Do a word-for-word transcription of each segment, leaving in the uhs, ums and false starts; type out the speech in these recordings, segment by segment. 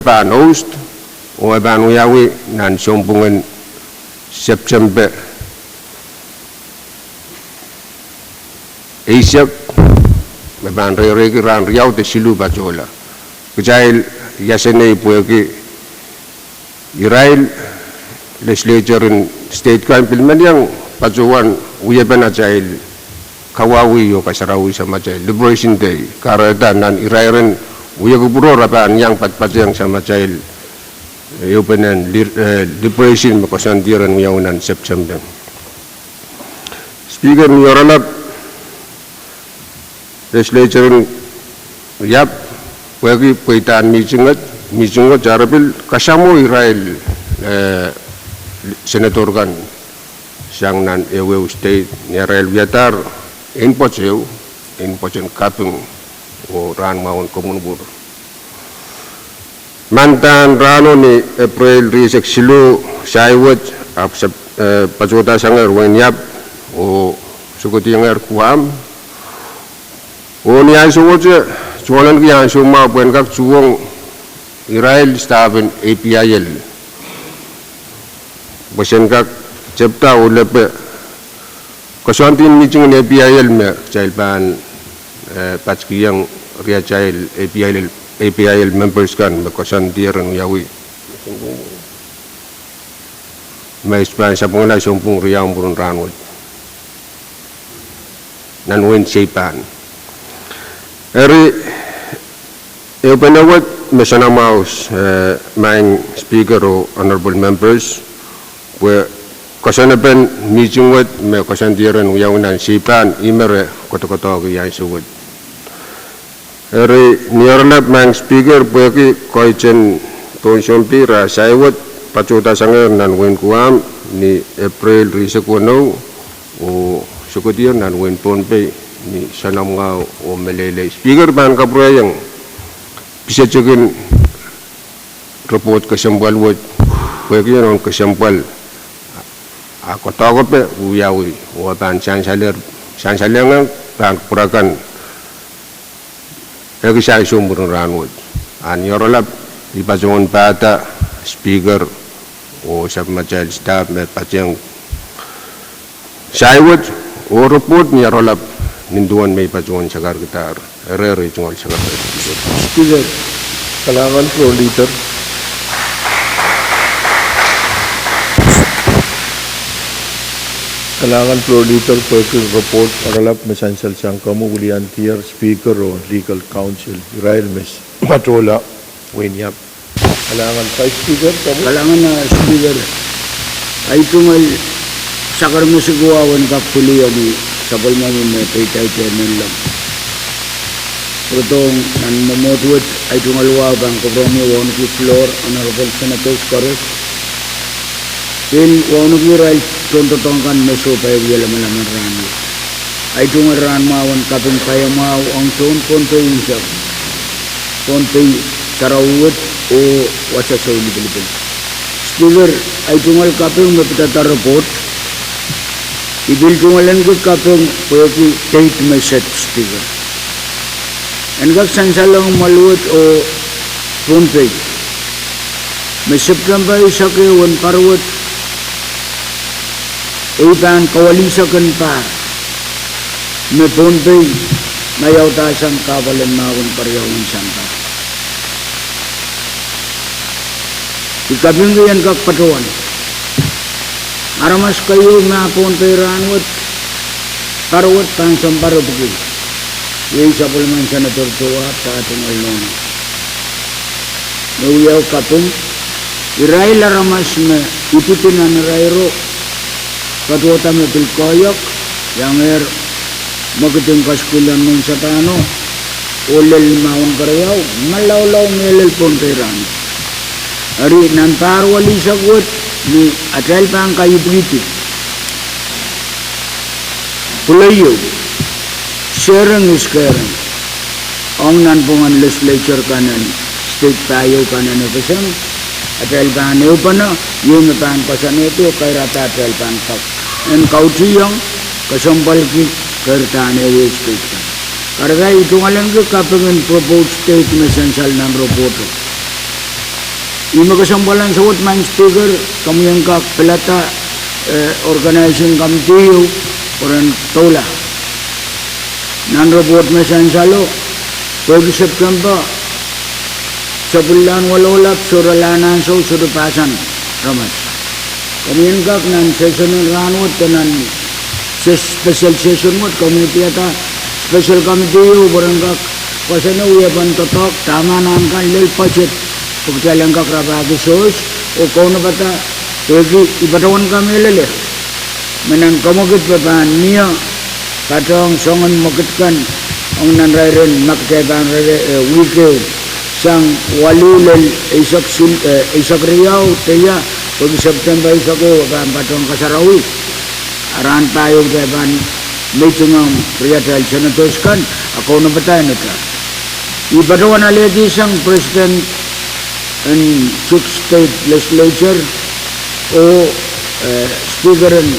pahn host, oh e pahn wiawi nan sounpwungen September eisek, me pahn reireiki rahn riau de siluh patohla. Kitail iasenei pwehki irail legislature en state kan pil men iang patohwan wiepen atail kawauwih oh kasarawi samatail Liberation Day, kahrehda nan irairen wia kupwuro re pahn iang patpatehng samatail ehupenen li-, eh, Liberation me koasoandi rehn wiawi nan September. Speaker, ni oaralap legislature en Iap, pwehki pweidahn mihting wet, mihting wet are pil kasamwo irail, eh, senator kan sang nan ehuehu state, ni arail wiadahr ein pwoat ehu, ein pwoaten kaping oh rahnmwahun komwunpwur. Mandahn rahno ni April rieisek siluh, sahi wet, ahpw sap-, eh, patohdasangehr wehin Iap oh sokodiengehr Guam. Oh ni ansou wet, tungoalenki ansou mwahu pwehn kak tuhwong irail staf en A P I L, pwe sen kak tepda oh lepe koasoandien mihting en A P I L me kitail pahn, eh, patkihong riatail A P I L, A P I L members kan me koasoandi rehn wiawi, me I pahn sapwungala sounpwong riau mwurin rahn wet nan wehin Seipan. Eri, ehupene wet me soanamwahu, eh, Madam Speaker oh honorable members, pwe koasoanepen mihting wet me koasoandi rehn wiawi nan Seipan, ih me re kodokodohki ansou wet. Eri, ni oaralap Madam Speaker, pwehki koahiek en Pohnsompei, re sahi wet patohdasangehr nan wehin Guam ni April rieisek weneu, oh sokodier nan wehin Pohnpei ni soanamwahu oh meleilei. Speaker, pahn kapwurehiong pisetikin report kesempwal wet, pwehki inoun kesempwal a koadoahkepe wiawi, oh pahn sansale-, sansalehng pahn kupwur akan ekis ansou mwurin rahn wet. A ni oaralap, I patohwan pahda Speaker oh sapwellimatail staf me patehng sahi wet oh report ni oaralap nin duwen me I patohwan sakarkidahr. Eri, eri, tungoal sakarkidahr. Speaker, kalahngan Floor Leader. Kalahngan Floor Leader pwehki report oaralap me sansal sang komwi, wiliandier Speaker oh Legal Counsel, irail me patohla wehin Iap. Kalahngan Vice Speaker, komwi. Kalahngan, ah, Speaker. Ei tungoal sakarmesik wau en kak pwiliong sapwellimomwi me peidahte menlau. Pwurodohng nan mwomwohd wet, ei tungoal wau pahn kupwuromwi wauneki floor, honorable senators koaros, pil wauneki irail tohndoadoahk kan me sohte pahn wia lamalam en rahn wet. Ei tungoal rahnmwahun kaping paiamwahu ong tohn Pohnpei unsek, Pohnpei sarawi wet oh wasa sou lipilipil. Speaker, ei tungoal kaping me pidada report, I pil tungoalenki kaping pwehki date me set, Speaker. En kak sansalong Mwahl wet oh Pohnpei me September eisek ehu en pahr wet, ei pahn kawalisek en pahr me Pohnpei maiaudahsang kahpwal en mahwen keriau en sampah. I kapingki en kak patohwan aramas keieu me Pohnpei rahn wet, pahr wet pahn sounpar epwiki. Iei sapwellimen Senator Toah, Pahd, Ngel Nohno. Me wiawi kaping, irail aramas me ipwidi nan irairo patohda me pil koahiek, iangehr mwekid en kasukuhl en mensapahno oh lel mahwen keriau, malaulao mehlel Pohnpei rahn. Eri nan pahr walisek wet ni atail pahn kaipwidi pwuleieu, sharing is caring. Ong nanpwungen legislature kan en state pahieu kan en FSM, atail pahn ehupene, iei me pahn koasoanehdi oh kairada atail pahn kak en kautihong, kesempwalki keirdahn ehuehu state kan. Kahrehda I tungoalenki kaping en proposed date me sansal nan report o. Ih me kesempwal ansou wet Madam Speaker, komwi en kak pilada, eh, organizing committee ieu, pwe ren doula. Nan report me sansalo, pwehki September, sapwellimen waluh lap sohrala ansou sohte pahsan aramas. Komwi en kak nan session en rahnwet de nan se-, special session wet, komwi en pilada special committee ieu pwe ren kak koasoia wie pahn doadoahk dahme anahn kan lel budget, pwe kitail en kak rapahki source, oh kaunopada, pwehki I patohwan kamehlele me nan kamwekid me pahn mie, patohwan soangen mwekid kan, ong nan irair en me kitail pahn rere, eh, wihk ehu, sang waluh lel eisek sil-, eh, eisek riau, de ia, pwehki September eisek ehu e pahn patohwan kasarawi. A rahn pahieu kitail pahn meeting ong riatail senators kan, a kaunopada en ita. I patohwan alehdi sang President en Chuuk State Legislature oh, eh, Speaker en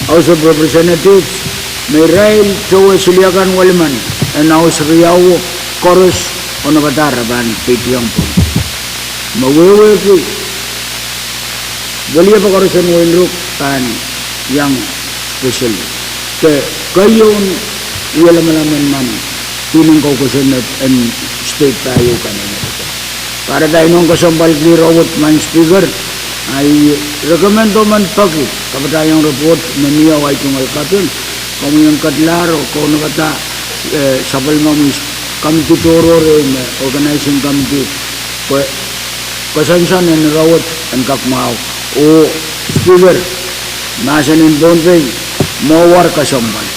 House of Representatives, me irail towe siliakan welimen en House riau koaros, kaunopada re pahn peidiong pohn. Me wehwehki, weliepe koaros en wehin Ruk pahn iang special. De keieun wie lamalam en nan pwihn en koukosonned en state pahieu kan en Ruk. Kahrehda I nohn kesempwalki ire wet Madam Speaker, a I recommend omw en peki kapatahiong report me mie oh ei tungoal kaping, komwi en ketlahng oh kaunopada, eh, sapwellimomwi committee tohrohr ehu me organizing committee, pwe koasoansoan en ire wet en kak mwahu. Oh Speaker, mahsen en Pohnpei, mwohwor kesempwal.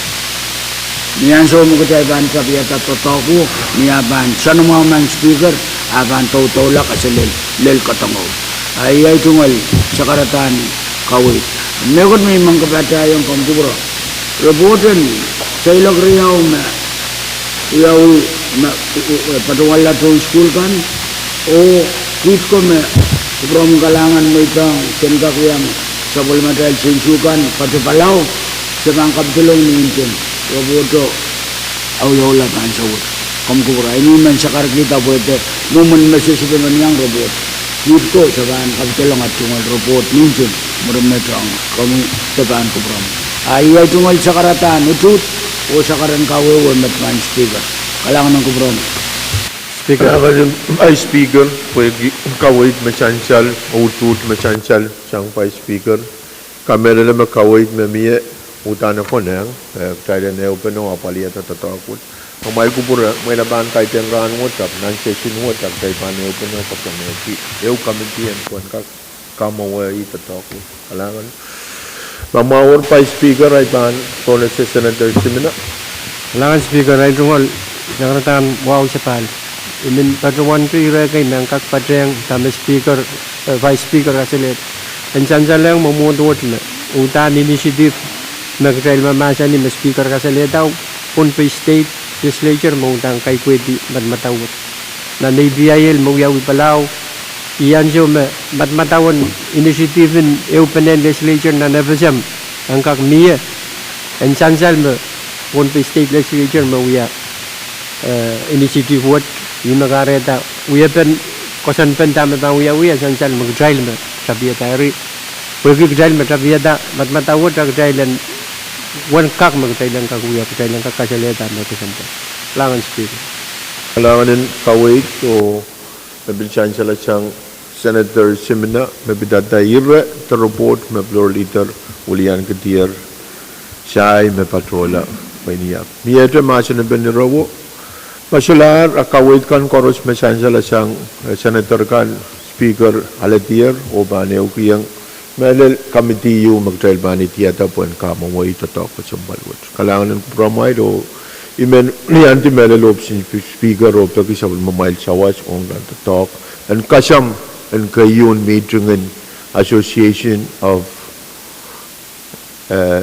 Ni ansou me kitail pahn tapihada doadoahk, ni ah pahn soanamwahu Madam Speaker, ah pahn doudoula kaselel, lel kadohng. A ih ei tungoal sakaradahn kaweid. Mehkot me I men kapatahiong komw kupwure, report en teilok riau me wiawi me, eh, patohwanla tohn sukuhl kan, oh kiht ko me kupwuromw kalahngan mweidohng ken kak wiahiong sapwellimatail sensu kan, patopalau, se pahn kapidolong ni nting, reporto awiawihla pahn sawir. Komw kupwure, I men sakarkihda pwehki mwomwen me se sohte men iang report. Kiht ko se pahn kapidolong ah tungoal report ni nting, mwurin me tohng, komwi de pahn kupwuromw. A ih ei tungoal sakaradahn utuht oh sakaren kawehwe met Madam Speaker. Kalahngan en kupwuromw. Speaker. Kalahngan en Vice Speaker, pwehki kaweid me sansal, utuht me sansal, sang Vice Speaker. Kamehlele me kaweid me mie uhdahn e konehng, eh, kitail en ehupene oh apwalihada doadoahk wet. Amwail kupwure, mwein e pahn kaidehn rahn wet ahpw nan session wet ahpw kitail pahn ehupene oh koasoanehdi ehu committee en pwehn kak kamwahwei doadoahk wet. Kalahngan. Ma mwahu wet Vice Speaker, ahi pahn pohnese Senator Simina. Kalahngan Speaker, ahi tungoal sakaradahn wahu sapahl. I men patohwan pil ire kei me kak patehng dahme Speaker, eh, Vice Speaker kasalehda. En sansalehng mwomwohd wet me uhdahn initiative me kitail mahmahsanih me Speaker kasalehda, Pohnpei State Legislature me uhdahn kaipweidi madamadau wet. Nan A P I L me wiawi Palau, ih ansou me madamadau en initiative en ehupenen legislature nan F S M en kak mie, en sansal me Pohnpei State Legislature me wia, eh, initiative wet, ih me kahrehda wiepen, koasoanpen dahme pahn wiawi, e sansal me kitail me tapihada eri. Pwehki kitail me tapihada madamadau wet a kitail en, wen kak me kitail en kak wia, kitail en kak kasalehda me kesempwal. Kalahngan Speaker. Kalahngan en kaweid oh me pil sansal sang Senator Simina me pidada ire de report me Floor Leader wiliankedier, sai me patohla pweiniak. Miehte mahsen en pil irowo, ma solahr a kaweid kan koaros me sansal sang, eh, Senator kan, Speaker aledier oh pahn ehukihong mehlel committee ieu me kitail pahn idihada pwehn kamwahwei doadoahk kesempwal wet. Kalahngan en kupwuramwail oh I men iangahki mehlel ohpis en Speaker oh peki sapwellimamwail sawas ong nan doadoahk en kasam en keieun meeting en Association of, eh,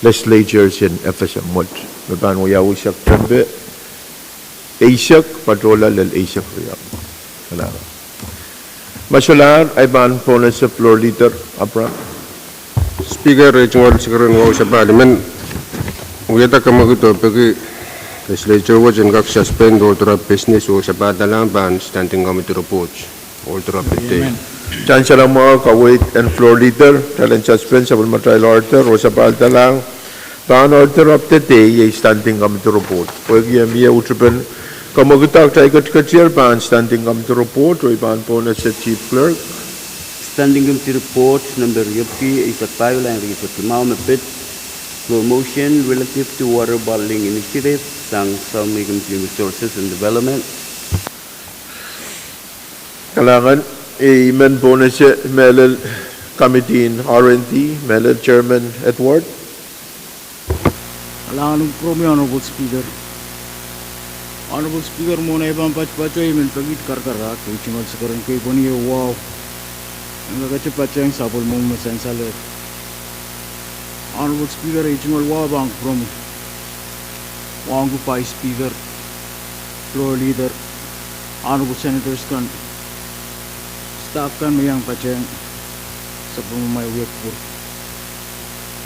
Legislatures en F S M wet me pahn wiawi September eisek patohla lel eisek riau. Kalahngan. Ma solahr, ahi pahn pohnese Floor Leader Abraham. Speaker, ahi tungoal sakaren wahu sapahl. I men wiahda kamwekid oh peki legislature wet en kak suspend oh drop business oh sapahdalang pahn standing committee report. Order of the day. Sansal mwahu, kaweid en floor leader, kitail en suspend sapwellimatail order, oh sapahl dalahng pahn order of the day, iei standing committee report. Pwehki e mie uhtupen kamwekid, kitail ketiketier pahn standing committee report, oh I pahn pohnese Chief Clerk. Standing Committee Report, nempe riepwiki eisek pahieu, lahn rieisek limau, me pid Floor Motion relative to water bottling initiative sang Salome Committee on Resources and Development. Kalahngan, I men pohnese mehlel committee en R and D, mehlel Chairman Edward. Kalahngan en kupwuromwi Honorable Speaker. Honorable Speaker, mwohn ei pahn patopato I men peki karakarahk, iei tungoal sekeren kei pwehn ieu wahu en kakete patehng sapwellimomwi me sansalehr. Honorable Speaker, iei tungoal wahu pahn kupwuromwi, wahu Vice Speaker, Floor Leader, Honorable Senators kan, staff kan me iang patehng sapwellimomwi, wia kupwur.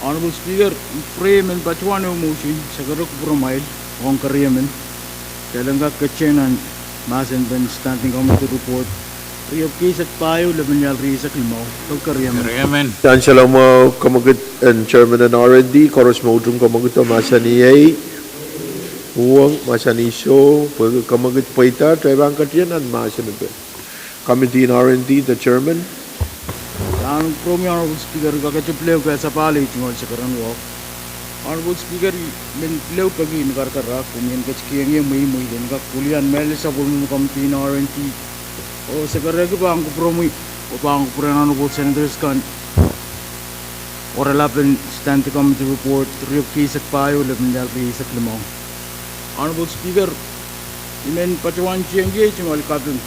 Honorable Speaker, I pwurehng men patohwan ehu motion, sekeren kupwuromwail ong keriemen, kitail en kak ketin nan mahsen pen Standing Committee Report riepwiki eisek pahieu, lepin liol rieisek limau, oh keriemen. Sansal mwahu, kamwekid en Chairman en R and D, koaros me utung kamwekido mahsanih ei, uhwong mahsanih soh, pwehki kamwekid pweida, kitail pahn ketin nan mahsen pen committee en R and D, the Chairman. Kalahngan en kupwuromwi Honorable Speaker, I kakete pil ehu kehlail sapahl, iei tungoal sekeren wahu. Honorable Speaker, I men pil ehu peki ni karakarahk, I men ketikihong ie mweimwei en kak pwilian mehlel sapwellimomwi committee en R and D, oh sekerehki pahn kupwuromwi, oh pahn kupwuren Honorable Senators kan, oaralap en Standing Committee Report riepwiki eisek pahieu, lepin liol rieisek limau. Honorable Speaker, I men patohwan tengki ei tungoal kaping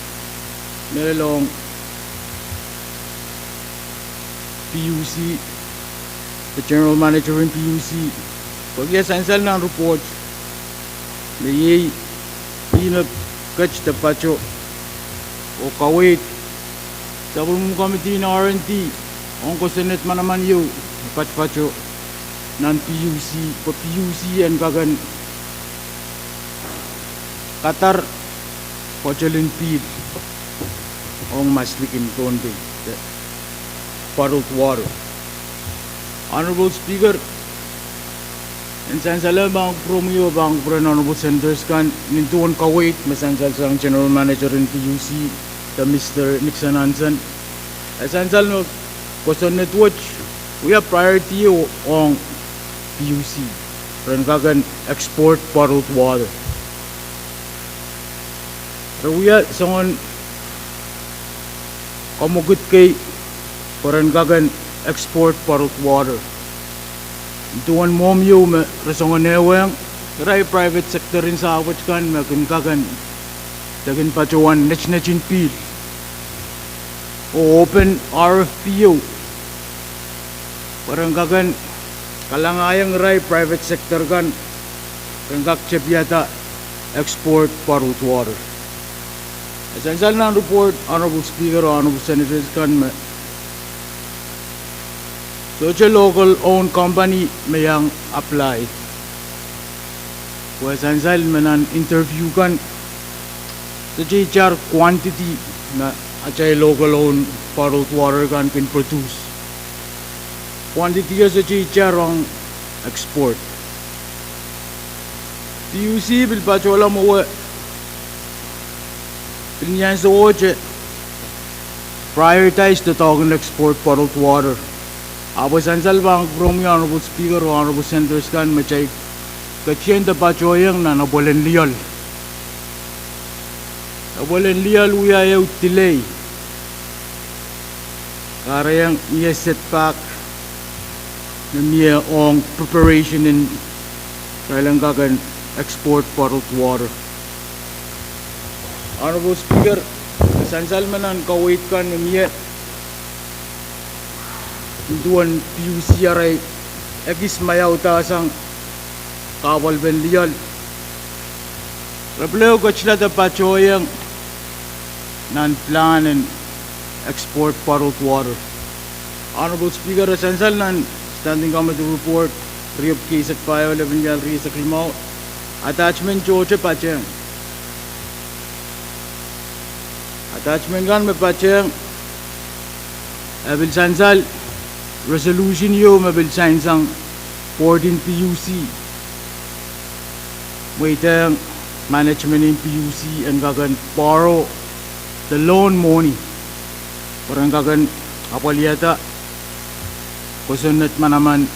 mehlel ong PUC, the General Manager en PUC, pwehki e sansal nan report me iei ih me ket de pato oh kaweid sapwellimomwi committee en R and D ong kosonned manaman ieu me patopato nan PUC, pwe PUC en kak en kadar kotelin pihl ong maslikin Pohnpei, bottled water. Honorable Speaker, en sansal me pahn kupwuromwi oh pahn kupwuren Honorable Senators kan, nin duwen kaweid me sansal sang General Manager en PUC, the Mister Nixon Hansen. E sansal me kosonned wet wia priority ong PUC, ren kak en export bottled water. Re wia soangen kamwekid kei pwe ren kak en export bottled water. Duwen mwohmw ieu me re soangen ehuehng, irail private sector en sahpwet kan me kin kak en, de kin patohwan netinetin pihl oh open RFP ieu pwe ren kak en kalangahiong irail private sector kan ren kak tepiada export bottled water. E sansal nan report, Honorable Speaker, Honorable Senators kan, me sohte local owned company me iang apply. Pwe e sansal me nan interview kan, sohte itar quantity me atail local owned bottled water kan kin produce. Quantity o sohte itar ong export. PUC pil patohla mwowe, pil ni ansowohte prioritize doadoahk en export bottled water. Ahpw e sansal pahn kupwuromwi Honorable Speaker oh Honorable Senators kan me kitail ketin de patohiong nan apwal en lioal. Apwal en lioal wia ehu delay, kahrehiong mie setback me mie ong preparation en irail en kak en export bottled water. Honorable Speaker, e sansal me nan kaweid kan me mie, nin duwen PUC arail ekis maiauda sang kahpwalpen lioal, re pil ehu ketilada patohiong nan plan en export bottled water. Honorable Speaker, e sansal nan Standing Committee Report riepwiki eisek pahieu, lepin liol rieisek limau, attachment tohto patehng. Attachment kan me patehng, e pil sansal resolution ieu me pil sain sang board en P U C, mweidehng management en P U C en kak en borrow the loan money pwe ren kak en apwalihada kosonned manaman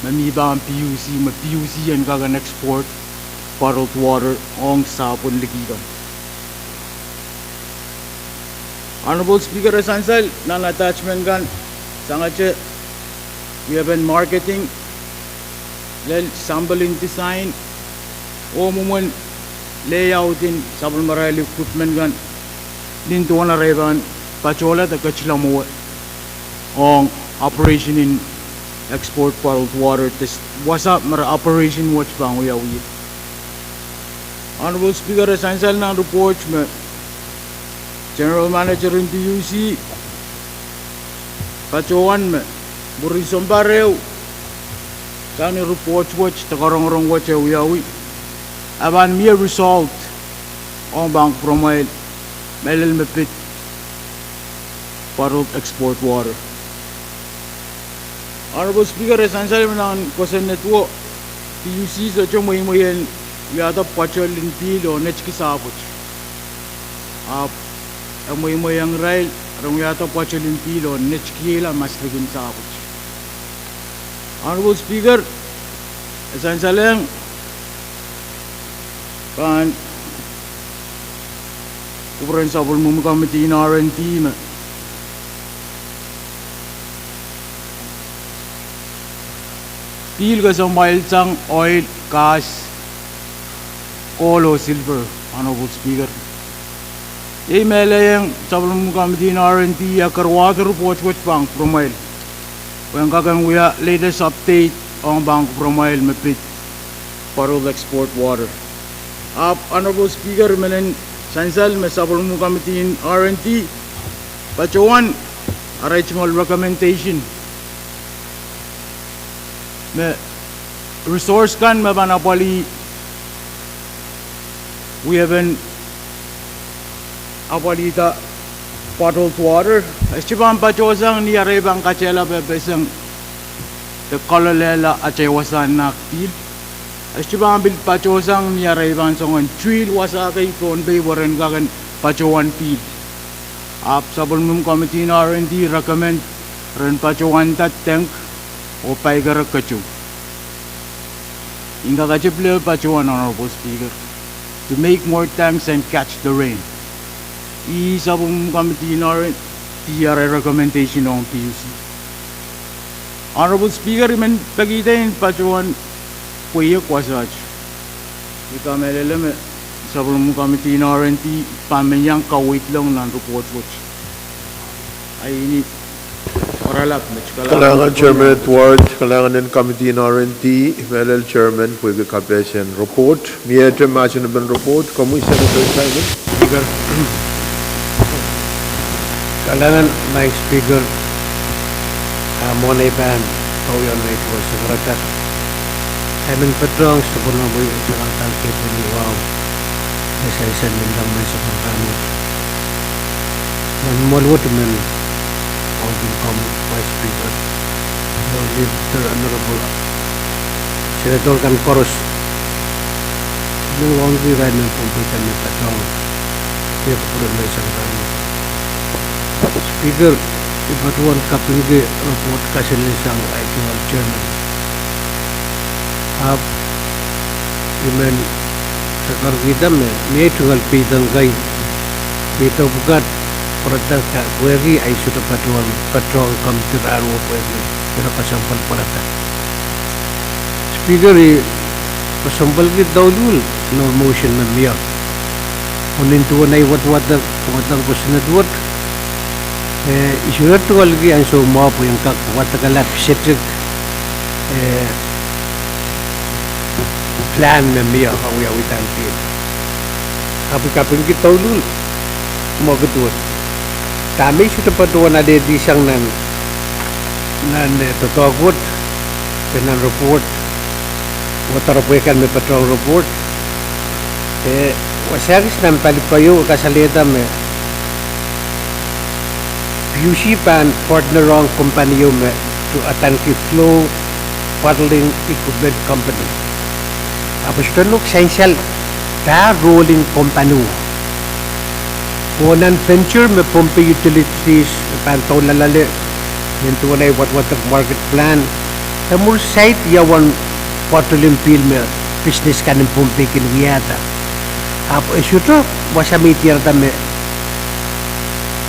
me mi pahn P U C, me P U C en kak en export bottled water ong sahpwen liki kan. Honorable Speaker, e sansal nan attachment kan sangete wiepen marketing, lel sampling design, oh mwomwen layout en sapwellimarail equipment kan, nin duwen arail pahn patohlahte ketilong mwowe ong operation en export bottled water, de wasa me re operation wet pahn wiawi. Honorable Speaker, e sansal nan report me General Manager en P U C patohwan me mwurin sounpar ehu sang ni report wet de karongorong wet e wiawi, e pahn mie result ong pahn kupwuromwail mehlel me pid bottled export water. Honorable Speaker, e sansal me nan kosonned wo, P U C sohte mweimwei en wiahda patohlen pihl oh netiki sahpwet, ahpw e mweimweiong irail ren wiahda patohlen pihl oh netikihla maslikin sahpwet. Honorable Speaker, e sansalehng pahn kupwuren sapwellimomwi committee en R and D me pihl kesempwal sang oil, gas, coal oh silver, Honorable Speaker. Iei mehlehiong sapwellimomwi committee en R and D e kerwahdo report wet pahn kupwuromwail pwehn kak en wia latest update ong pahn kupwuromwail me pid bottled export water. Ahpw Honorable Speaker, I men en sansal me sapwellimomwi committee en R and D patohwan arail tungoal recommendation me resource kan me pahn apwalih wiepen apwalihda bottled water, e sohte pahn patohsang ni arail pahn katehla pehpeseng de kololehla atail wasahn nahk pihl. E sohte pahn pil patohsang ni arail pahn soangen tuhl wasa kei Pohnpei pwe ren kak en patohwan pihl. Ahpw sapwellimomwi committee en R and D recommend ren patohwanda tank oh paikere ketu. Ih kakete pil patohwan, Honorable Speaker, to make more tanks and catch the rain. Ih sapwellimomwi committee en R and D recommendation ong P U C. Honorable Speaker, I men pekihda en patohwan pweiek wasaht. I kamehlele me sapwellimomwi committee en R and D pahn men iang kaweidlong nan report wet. Ahi, ni oaralap me kalahngan Chairman Edward, kalahngan en committee en R and D, mehlel Chairman pwehki kapehsen report. Miehte mahsen en report, komwi Senator Simon. Speaker. Kalahngan Madam Speaker, a mwohn ei pahn kauwia me I duwehte sakarada. I men patohwan sapwellimomwi sakarada kepini wahu me sansal men lang me sapwellimomwi. Nan mwoahl wet I men ong komwi Vice Speaker, Honorable Senator kan koaros, I men wauneki irail mehn Pohnpei kan me patohwan, ie kupwure me sang kan. Speaker, I patohwan kapingki report kaselel sang ahi tungoal Chairman. Ahpw I men kakerkihda me mie tungoal peidek kei, peidek pwukat, pwurada pwehki ahi sohte patohwan, patohwan committee rahnwet pwehki ire kesempwal pwurada. Speaker, I kesempwalki douluhl nan motion me mie. Oh nin duwen ei wadwadek, wadek kosonned wet, eh, I sohte tungoalki ansou mwahu pwe I en kak wadekla specific, eh, plan me mie awiawihda pihl. Ahpw I kapingki douluhl mwekid wet. Dahme I sohte patohwan alehdi sang nan, nan, eh, doadoahk wet, de nan report, oh doaropwe kan me patohwan report, eh, wasa kis nan pali pahieu kasalehda me PUC pahn partner ong company ieu me, to adaniki Flow Bottling Equipment Company. Ahpw e sohte nohk sansal dah role en company. Oh nan venture me Pohnpei Utilities pahn doula loale, nin duwen ei wadwadek market plan, e mwur saik ia uwen bottling pihl me business kan en Pohnpei kin wiahda. Ahpw e sohte wasa me I diarada me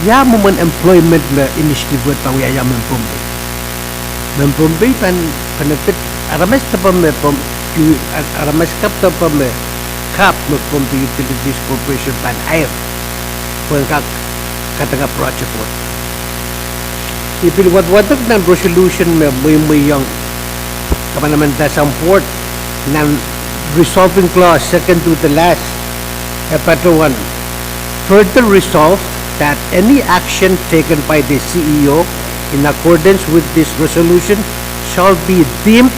ia mwomwen employment me initiative wet pahn wiahiong mehn Pohnpei. Mehn Pohnpei pahn benefit, aramas depe me Pohnpei, aramas kapw depe me kapw me Pohnpei Utilities Corporation pahn air pwehn kak kadanga project wet. I pil wadwadek nan resolution me mweimweiong kamanaman sang board nan resolving clause, second to the last, e patohwan, further resolve that any action taken by the C E O in accordance with this resolution shall be deemed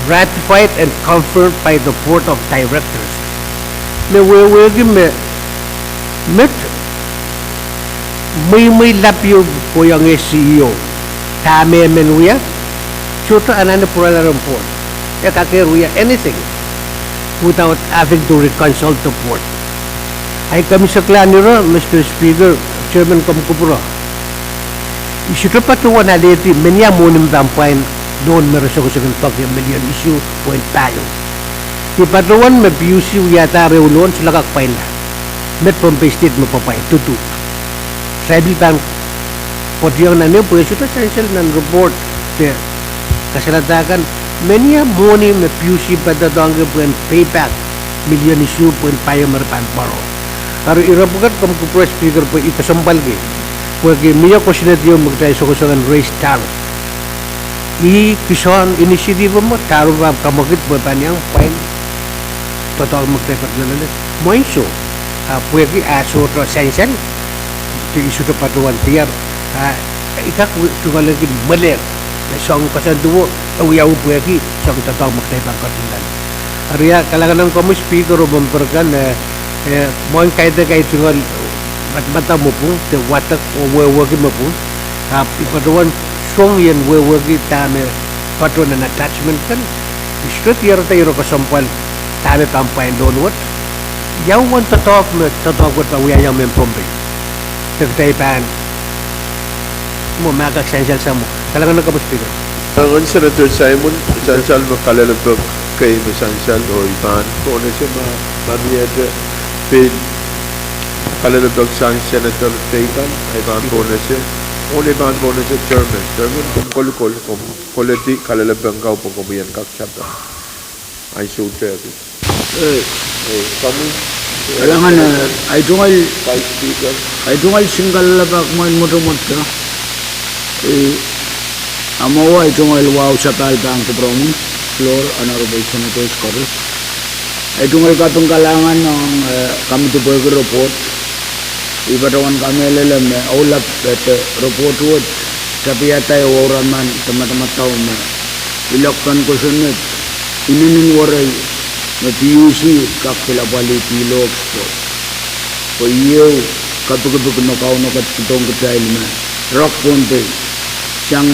ratified and confirmed by the board of directors. Me wehwehki me met mweimwei lap ieu kohiong eh C E O, dahme e men wia, sohte anahne pwurala rehn board. E kak wia anything without having to reconsult the board. Ahi kemisekla ire, Mister Speaker, Chairman, komw kupwure, I sohte patohwan alehdi menia mwohni me pahn pwain loan me re songosong en poaki, million isuh point pahieu. I patohwan me PUC wiahda ehu loan sohla kak pwainla. Met Pohnpei State me pwapwain, duduhk. Kitail pil pahn koadokiong nan ehu pwe e sohte sansal nan report de kasalehda kan menia mwohni me PUC patohdohngki pwehn pay back million isuh point pahieu me re pahn borrow. Eri ire pwukat, komw kupwure Speaker, pwe I kesempwalki pwehki mie kosonned ieu me kitail songosong en raise tariff. Ih kisin initiative me tariff ahpw kamwekid pwe pahn iang pwain doadoahk me kitail ketido loale mwein soh. Ahpw pwehki e sohte sansal, I sohte patohwan diar, a I kak tungoalenki mwelel me soang koasoandi e wiawi pwehki soang doadoahk me kitail pahn ketido loale. Eri ia, kalahngan ong komwi Speaker oh memper kan, eh, eh, mwein kaidehk ahi tungoal madamadau me pwung de wadek oh wehwehki me pwung. Ahpw I patohwan song ien wehwehki dahme patohwan nan attachment kan. I sohte diarada ire kesempwal dahme pahn pwain loan wet. Ia uwen doadoahk me doadoahk wet pahn wiahiong mehn Pohnpei de kitail pahn mwo ma kak sansal sang mwo. Kalahngan ong komwi Speaker. Kalahngan Senator Simon, sansal me kalelapak kei me sansal oh I pahn pohnese ma, ma miehte pil kalelapak sang Senator teikan, I pahn pohnese, oh I pahn pohnese Chairman, Chairman, komw kolokol, komw koledi kalelapak kau pwe komwi en kak sapan. Ansou teikan. Eh, kalahngan, eh, ahi tungoal, ahi tungoal singkalapak mwein mwotomwot. Eh, amwail ahi tungoal wahu sapahl pahn kupwuromwi, floor, Honorable Senators koaros. Ahi tungoal kaping kalahngan ong, eh, committee pwehki report. I patohwan kamehlele me ohlap de report wet tapiada oh ouraman de madamadau me ilok pahn kosonned inenen werei me PUC kak pil apwalih pihl oh exports. Pwe ieu kapikipik me Kauno ketikidohng kitail me rohng Pohnpei sang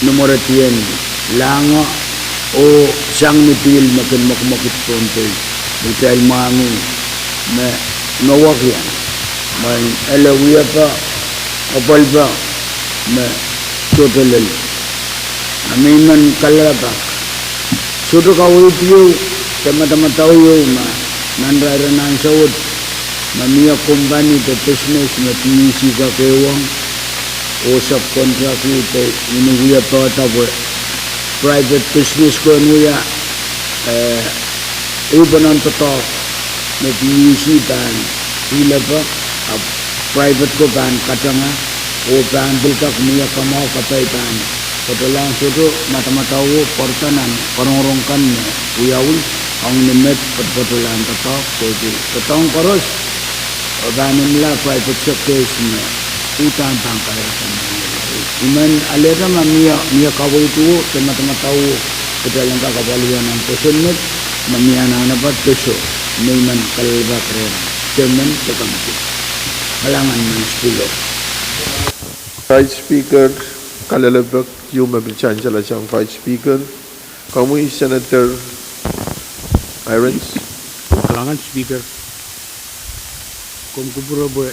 ni mweredien lahngo oh sang ni pihl me kin mwekimwekid Pohnpei, me kitail mwahngih me, me wekian, mwein ele wiepe, apwalipe, me sohte lel. A me I men kalelapak, sohte kaweid ieu de madamadau ieu ma nan irair en ansou wet ma mie company de business me PUC kak ehuong oh subcontract de ni wiepe da pwe private business ko en wia, eh, ehupenen doadoahk me PUC pahn pwilada, ahpw private ko pahn katanga oh pahn pil kak mie kamwahu kapai pahn patohlahng. Sohte madamadau oh pwarada nan rongorong kan me wiawi ong ni met patopato lahn doadoahk pwehki doadoahk koaros e pahn imwila private sectors me uhdahn pahn kairada. I men alehda ma mie, mie kaweid oh de madamadau oh kitail en kak apwalih nan kosonned, ma mie anahnepe de soh, me I men kalelapak rehn Chairman de committee. Kalahngan Madam Speaker. Vice Speaker, kalelapak ieu me pil sansal sang Vice Speaker, komwi Senator Hirons. Kalahngan Speaker, komw kupwure pwe,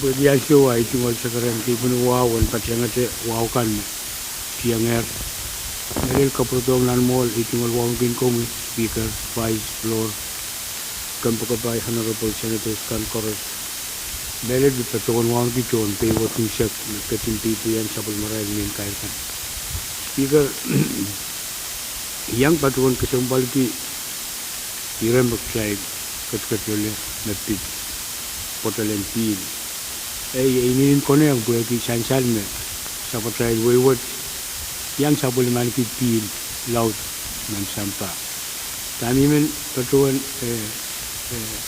pwehki ansou ahi tungoal sakaradahn kei pwunod wahu en patehngete wahu kan me tiengehr. Mehlel kapwuredohng nan mwohl ahi tungoal wauneki komwi Speaker, Vice, floor, kompoakepahi, Honorable Senators kan koaros. Mehlel pil patohwan wauneki tohn pei wet unsek me ketin peipeien sapwellimatail mehn kair kan. Speaker, I iang patohwan kesempwalki ire me kitail ketiket loale me pid pwoatol en pihl. Ei, e inenen konehng pwehki sansal me sapwatail wehi wet iang sapwellimaniki pihl laud nan sampah. Dahme I men patohwan, eh, eh,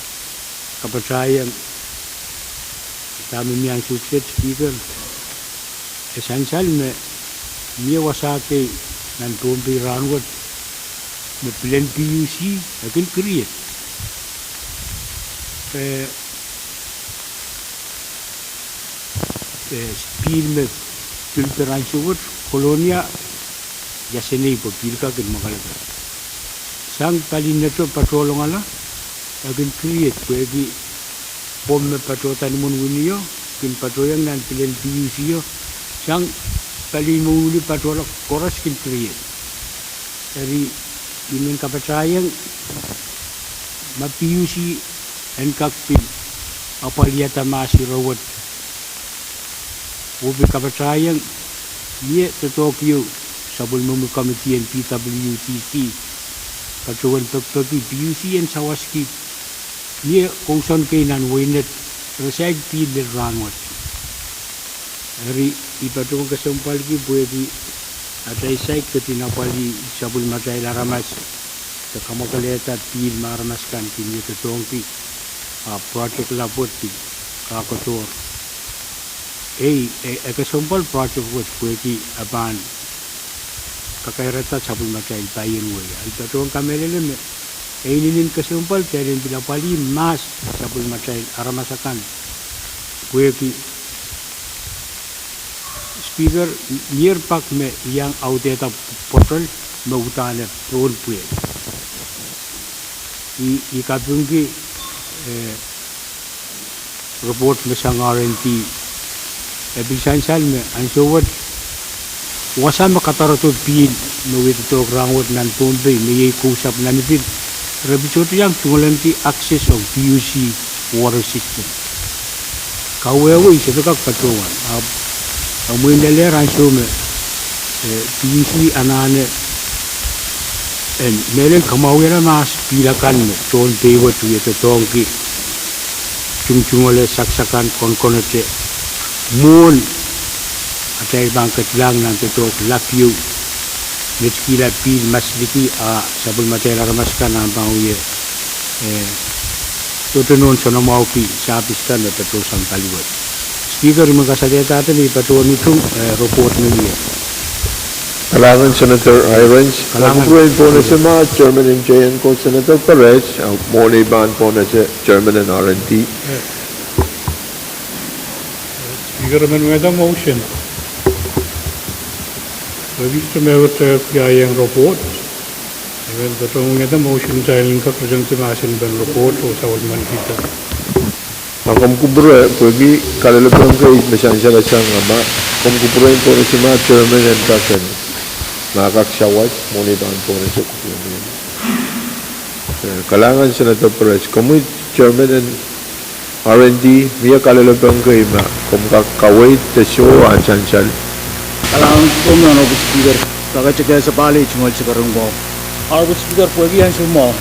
kapatahieng dahme mie ansou kiset Speaker, e sansal me mie wasa kei nan Pohnpei rahnwet me pilen P U C e kin create. Eh, eh, pihl me pilda ansou wet, Kolonia, ia senei pwe pihl kan kin mwakelekel. Sang palien neto patohlongala, e kin create pwehki pwomw me patohda ni imwin wini o kin patohieng nan pilen P U C o, sang palien mwohli patohla koaros kin create. Eri I men kapatahieng ma P U C en kak pil apwalihada mahs ire wet, oh pil kapatahieng mie doadoahk ieu sapwellimomwi committee en P W D C patohwan pekipeki P U C en sawaski mie kousoan kei nan weinet, re saik pihl lel rahnwet. Eri I patohwan kesempwalki pwehki atail saik ketin apwalih sapwellimatail aramas de kamwakelehda pihl me aramas kan kin wie doadoahngki, ah, project lap wet kin kak kohdohr. Ei, e, e kesempwal project wet pwehki e pahn kakairada sapwellimatail paien wehi. Ahi patohwan kamehlele me e inenen kesempwal kitail en pil apwalih mahs sapwellimatail aramas akan pwehki Speaker, mier pak me iang audehda pwoatol me uhdahn e pohn pwuhk. I, I kapingki, eh, report me sang R and D, e pil sansal me ansou wet wasa me kadarodo pihl me wie doadoahk rahnwet nan Pohnpei me iei kousapw nanpwil, re pil sohte iang tungoalenki access ong P U C water system. Kawehwe I sohte kak patohwan, ahpw e mwein lelehr ansou me, eh, P U C anahne en mehlel kamwahwihala mahs pihl akan me tohn pei wet wie doadoahngki tungtungoale saksakan konkonete mwohn atail pahn ketilahng nan doadoahk lap ieu, netikihla pihl masliki a sapwellimatail aramas kan ahpw pahn wie, eh, sohte nohn soanamwahuki sahpis kan me patohsang paliwet. Speaker, I men kasalehdahte me I patohwan utung, eh, report me mie. Kalahngan Senator Hirons. Kalahngan. Kupwuren pohnese ma Chairman en J N ko Senator Perez, ah, mwohn ei pahn pohnese Chairman en R and D. Speaker, I men wehda motion. Pwehki sohte me wet, eh, piahieng report, I men patohwan wehda motion kitail en kak presentemahsen pen report oh sapwellimanikihda. Ma komw kupwure, pwehki kalelapak kei me sansal sang, ma komw kupwuren pohnese ma Chairman en kak en, ma kak sawas, mwohn ei pahn pohnese kupwure. Eh, kalahngan Senator Perez, komwi Chairman en R and D, mie kalelapak kei ma komw kak kaweid de soh ahn sansal. Kalahngan kupwuromwi Honorable Speaker, pakete kehse pali tungoal sakaradahn ko. Honorable Speaker, pwehki ansou mwahu,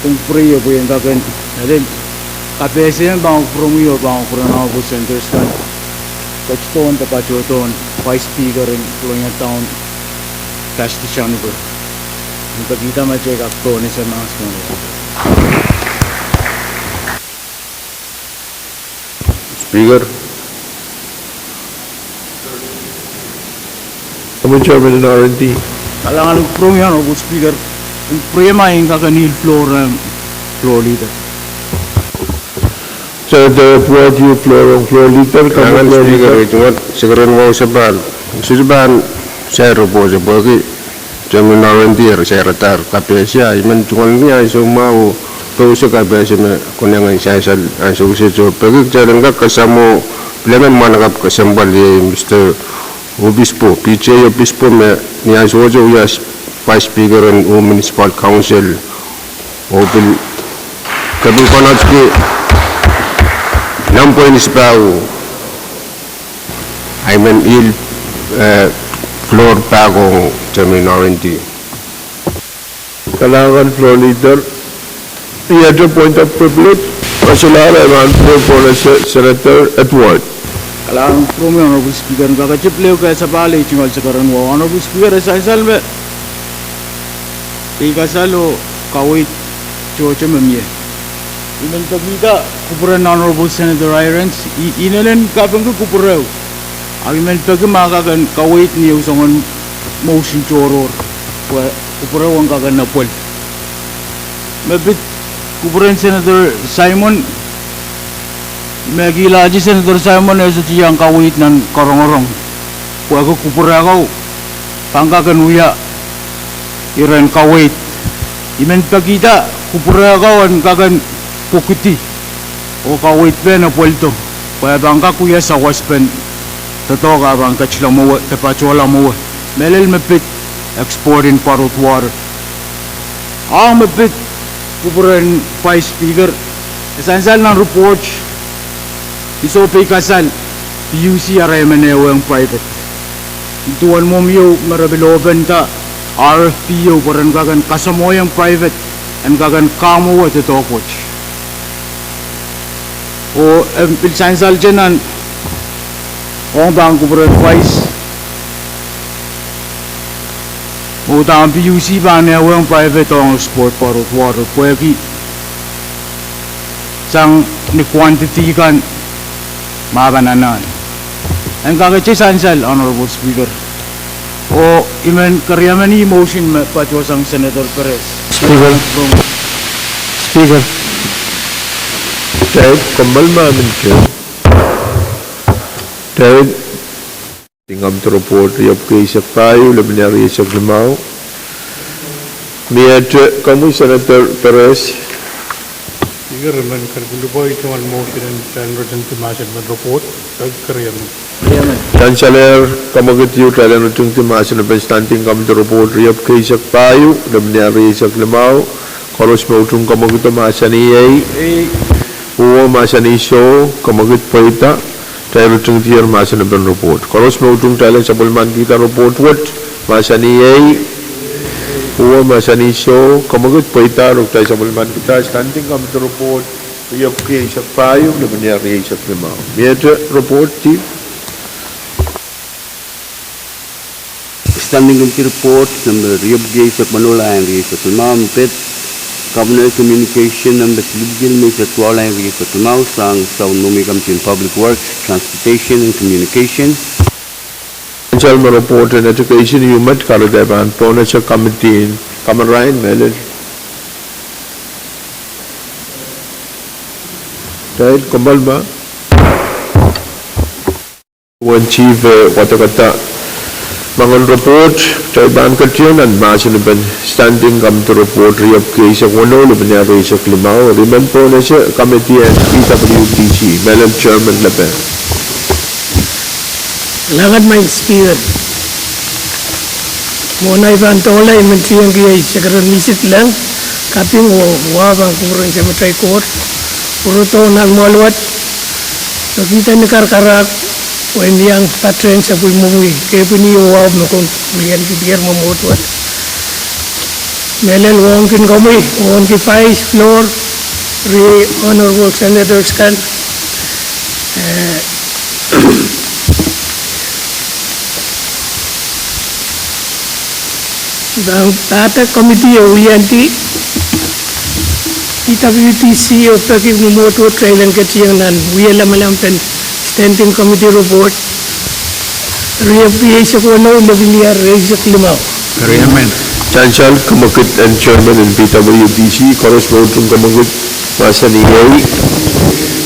komw kupwure ie pwe en kak en, eden, kapehse en pahn kupwuromwi oh pahn kupwuren Honorable Senators kan, ketidohn de patohdohn Vice Speaker en Kolonia Town, Vashti Shanmugam, en pekihda ma kitail kak pohnese mahs mwohn ei. Speaker. Komwi Chairman en R and D. Kalahngan kupwuromwi Honorable Speaker, en kupwure ma I en kak ngihl floor, em, Floor Leader. Senator Edward U. Floor, Floor Leader, kalahngan Speaker. Sekeren wahu sapahl, sohte pahn sair report pwehki term en R and D sairadahr kapehse, I men tungoal ni ansou mwahu oh pousehla kapehse me konehng en sansal ansou wet oh peki kitail en kak kasamwo pilengen mwahnakapw kesempwal, iei Mister Obispo, P J Obispo, me ni ansou wet wia Vice Speaker en Municipal Council, oh pil kepin konotki nan pwein sipahu. I men yield, eh, floor pak ong term en R and D. Kalahngan Floor Leader. Iet point of privilege. Kaselehlie, I men pwurehng pohnese Senator Edward. Kalahngan Honorable Speaker, en kakete pil ehu kehl sapahl, iei tungoal sekeren wahu. Honorable Speaker, e sansal me peikasal oh kaweid tohto me mie. I men pekihda kupwuren Honorable Senator Hirons, I, I inenen kapingki kupwure, ahpw I men peki ma kak en kaweid ni ehu soangen motion tohrohr, pwe kupwure en kak en apwel. Me pid kupwuren Senator Simon, me kihlahte Senator Simon e sohte iang kaweid nan karongorong, pwehki kupwure ko pahn kak en wia iren kaweid. I men pekihda kupwure ko en kak en pwukidi oh kaweid pahn apweldo, pwe e pahn kak wia sawaspene doadoahk, a pahn ketilong mwowe, de patohla mwowe, mehlel me pid export en bottled water. Ong me pid kupwuren Vice Speaker, e sansal nan report, I soh peikasal, P U C arail men ehuong private. Duwen mwomw ieu me re pil open da R F P ieu pwe ren kak en kasamwohiong private en kak en kamwowe doadoahk wet. Oh e pil sansalte nan ong pahn kupwuren Vice, oh udahn P U C pahn ehuong private ong export bottled water pwehki sang ni quantity kan me pahn anahne. En kakete sansal, Honorable Speaker. Oh I men keriameni motion me patohsang Senator Perez. Speaker. Speaker. Kitail kommoal ma minte. Kitail Standing Committee Report riepwiki eisek pahieu, lepin rieisek limau. Miehte komwi Senator Perez. Speaker, I men ketikihla pwe I tungoal motion en kitail en ritingdi mahsen en report, peki keriamen. Sansalehr, kamwekid ieu kitail en ritingdi mahsen en Standing Committee Report riepwiki eisek pahieu, lepin rieisek limau. Koaros me utung kamwekido mahsanih iei. Uwo mahsanih soh, kamwekid pweida. Kitail ritingdier mahsen en report. Koaros me utung kitail en sapwellimanikihda report wet, mahsanih iei. Uwo mahsanih soh, kamwekid pweida, oh kitail sapwellimanikihda Standing Committee Report riepwiki eisek pahieu, lepin rieisek limau. Miehte report, Chief. Standing Committee Report nempe riepwiki eisek weneu, lap en rieisek limau, pid Governor's Communication nempe silipwiki limeisek duwau, lap en rieisek limau, sang Southern Mummy Committee on Public Works, Transportation and Communication. Sansal me report en Education ieu met, kahrehda e pahn pohnese Committee en Kamarain, mehlel. Kitail kommoal ma. Uwen Chief, eh, wadekada moangen report, kitail pahn ketin nan mahsen en Standing Committee Report riepwiki eisek weneu, lepin rieisek limau, eri men pohnese Committee en P W D C, mehlel Chairman Lepe. Kalahngan maing Speaker. Mwohn ei pahn doula, I men kihong ie sekeren misit leng kaping oh wahu pahn kupwuren Samatail Koht, pwurodo nan mwoahl wet, pekihda ni karakarahk, pwehn iang patehng sapwellimomwi, kepwin oh wahu me kin wiliandier mwomwohd wet. Mehlel wauneki komwi, wauneki Vice, Floor, riei Honorable Senators kan, eh, pahn pahda committee e wiliandi P W D C oh peki mwomwohd wet, kitail en ketin nan wia lamalam pen Standing Committee Report riepwiki eisek weneu, lepin rieisek limau. Keriamen. Sansal, kamwekid en Chairman en P W D C, koaros me utung kamwekid mahsanih iei.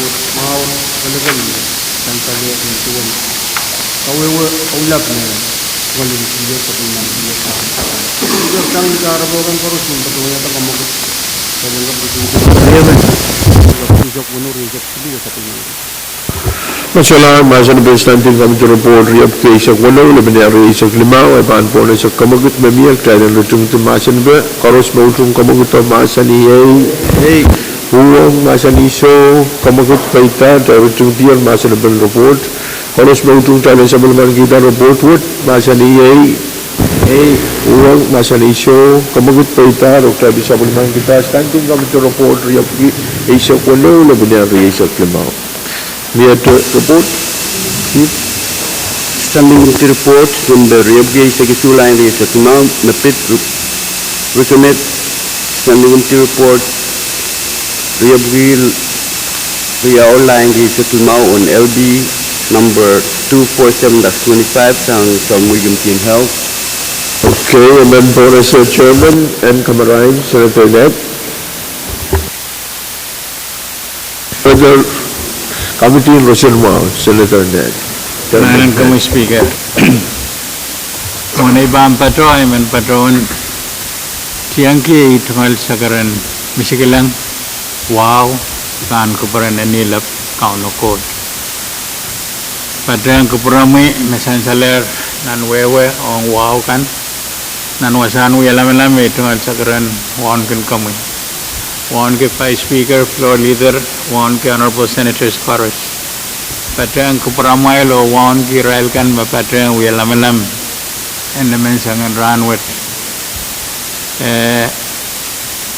Report mwahu, pelekel me sansal en duwen kawehwe ohlap me Ngolin Tiwe Sapwellimen Tiwe Sahn. Sang ni kahrepe kan koaros me patohwan iang kamwakid, patohwan iang kamwakid. Ewen. Eisek weneu, rieisek siluh, sapwellimen. Masalahn mahsen en Standing Committee Report riepwiki eisek weneu, lepin rieisek limau, e pahn pohn eisek kamwakid me mie, kitail en ritingdi mahsen pe. Koaros me utung kamwakido mahsanih ei. Ei. Uhwong mahsanih soh, kamwakid peidahr, kitail ritingdier mahsen en report. Koaros me utung kitail en sapwellimankihda report wet mahsanih ei. Ei. Uhwong mahsanih soh, kamwakid peidahr, oh kitail pil sapwellimankihda Standing Committee Report riepwiki eisek weneu, lepin rieisek limau. Mie te report? Standing Committee Report, November riepwiki eisek isuh, lai rieisek limau, me pid ri-, recommend Standing Committee Report riepwiki Ria ohlainki Setlmahu on L B number two four seven dash twenty-five sang Sounwei Committee on Health. Okay, and then bonus, uh, Chairman and Kamarain, Senator Ned. Further, Committee on Roson Mwahu, Senator Ned. Madam Committee Speaker. Mwohn ei pahn patoh, I men patohwan tiengki ei tungoal sakaradahn misikilang wahu pahn kupwuren Annie Lap Kauno Koht. Patohwan kupwuromwi me sansalehr nan wehwe ong wahu kan. Nan wasahn wia lamalam, ei tungoal sakaradahn wauneki komwi, wauneki Vice Speaker, Floor Leader, wauneki Honorable Senators koaros. Patohwan kupwuramwail oh wauneki irail kan me patohwan wia lamalam en emen soangen rahnwet. Eh,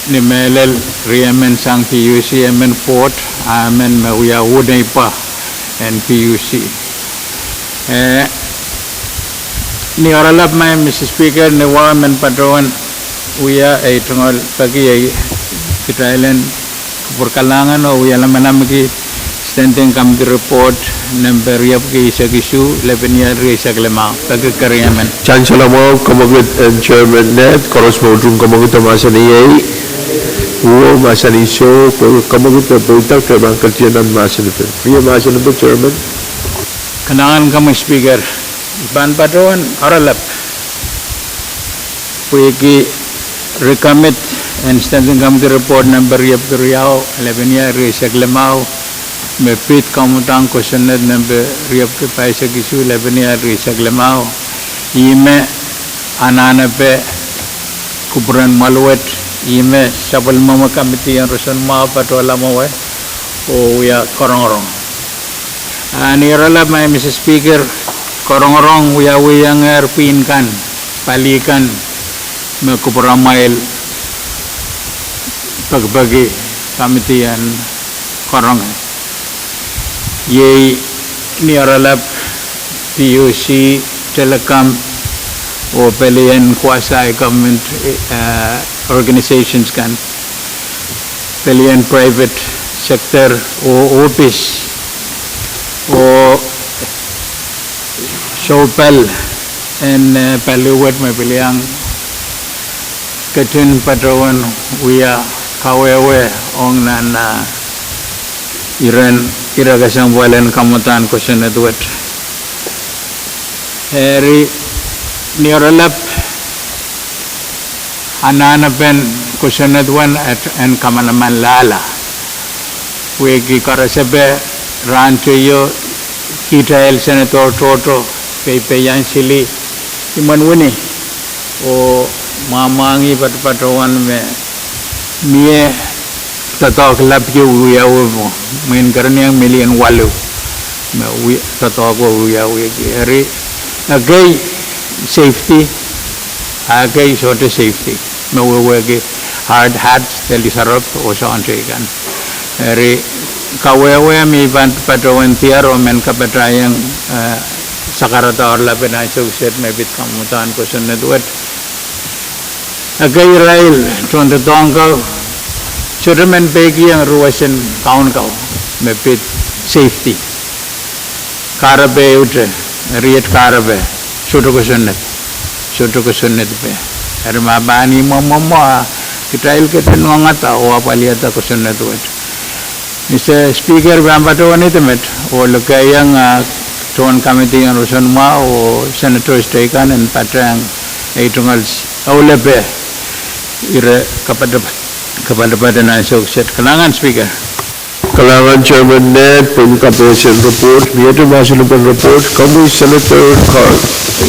ni mehlel riemen sang P U C, emen Fort, a emen me wia uhdahn pwa en P U C. Eh, ni oaralap, Madam Speaker, ni wahu men patohwan wia ei tungoal peki ei kitail en kupwur kalahngan oh wia lamalamki Standing Committee Report nempe riepwiki eisek isuh, lepin ial rieisek limau. Peki keriemen. Chansela mwahu, kamwekid en Chairman Ned, koaros me utung kamwekid mahsanih iei, uwen mahsanih soh, pwe kamwekid pweida, ke pahn ketin nan mahsanipe. Mie mahsanipe, Chairman. Kalahngan komwi Speaker, I pahn patohwan oaralap pwehki recommit en Standing Committee Report nempe riepwiki riau, lepin ial rieisek limau, me pid kamwadahn kosonned nempe riepwiki pahisek isuh, lepin ial rieisek limau. Ihme anahnepe kupwuren mwahl wet, ihme sapwellimomwi Committee on Roson Mwahu patohla mwowe oh wia korongorong. A ni oaralap, Madam Speaker, korongorong wiawihongehr pwihn kan, pali kan, me kupwuramwail pekipeki Committee en Korong. Iei ni oaralap P U C, Telecom, oh pelien quasi-government, eh, organisations kan, pelien private sector oh ohpis, oh soupal en, eh, paliwet me pil iang ketin patohwan wia kawehwe ong nan, ah, iren, ire kesempwal en kamwadahn kosonned wet. Eri, ni oaralap anahnepen kosonned wet en kamanaman lala. Pwehki karasepe rahn teio, kitail Senator tohto, peipeian sili, imwen wini, oh mwahmwahngih patopatohwan me mie doadoahk lap ieu wiawi mwo, mwein kerenieng million waluh me doadoahk wet wiawi. Eri, ekei safety, ekei sohte safety, me wehwehki hard hats, teli saropw oh soahng teikan. Eri, kawehwe me I pahn patohwan diar oh men kapatahieng, eh, sakarada oaralapen ansou kiset me pid kamwadahn kosonned wet. Ekei irail tohndoadoahk ko, sohte men peikiong ruwesen kaun ko me pid safety. Kahrepe ehute, riet kahrepe, sohte kosonned, sohte kosonned pe. Eri ma pahn mwomwohmw, kitail ketin wahda oh apwalihada kosonned wet. Mister Speaker, I pahn patohwan idawehn met oh lokaiong, ah, tohn Committee on Roson Mwahu oh Senators teikan en patehng ei tungoal, oh lepe, ire kapatapat, kapatapat en ansou kiset. Kalahngan Speaker. Kalahngan Chairman Ned, pwehn kapehse en report, miehte mahsanipen report, komwi Senator Carl.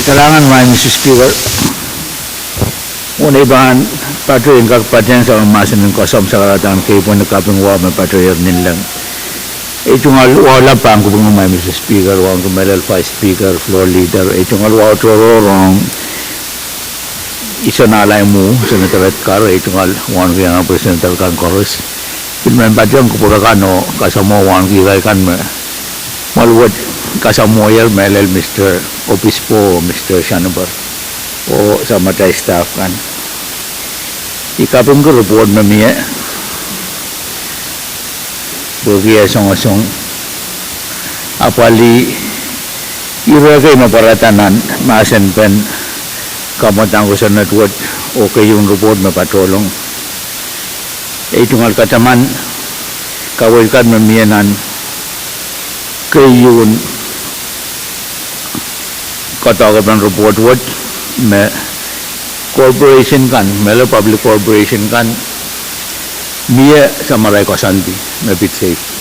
Kalahngan Madam Speaker. Mwohn ei pahn patohwan kak patehng soangen mahsen en koasoandi sakaradahn keipweni kaping wahu me patohier ninleng. Ei tungoal wahu lap pahn kupwuromwi Madam Speaker, wauneki mehlel Vice Speaker, Floor Leader, ei tungoal wahu tohrohr ong Isonalai mwo, Senator Edgar, ei tungoal wauneki Honorable Senator kan koaros. Pil men patehng kupwur akan oh kasamwo wauneki irail kan me mwahl wet kasamwohier mehlel Mister Obispo, Mister Shanper, oh samatail staff kan. I kapingki report me mie. Pwehki e songosong apwalih ire kei me pwarada nan mahsen pen kamwadang kosonned wet oh keieun report me patohlong. Ei tungoal kataman kaweid kan me mie nan keieun kadokepen report wet me corporation kan, mehlel public corporation kan, mie samarail koasoandi me pid safety.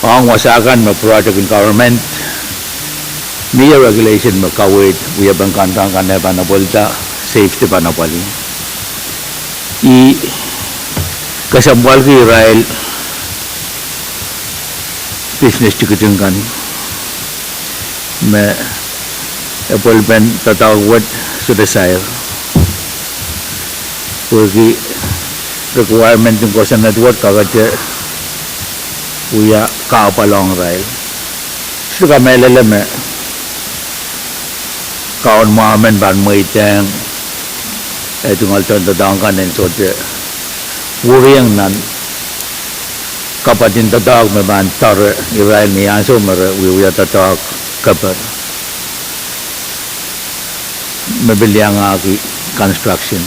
Ong wasa kan me project en government, mie regulation me kaweid wiepen contract kan eh pahn apwalihda, safety pahn apwalih. I kesempwalki irail business tikitik kan me epwelpen doadoahk wet sohte sair. Pwehki requirement en kosonned wet kakete wia kahpwal ong irail. Sohte kamehlele me kaun mwahu men pahn mweidehng eh tungoal tohndoadoahk kan en sohte wuriong nan kapwatin doadoahk me pahn doare irail ni ansou me re wiewia doadoahk keper me pil iangahki construction.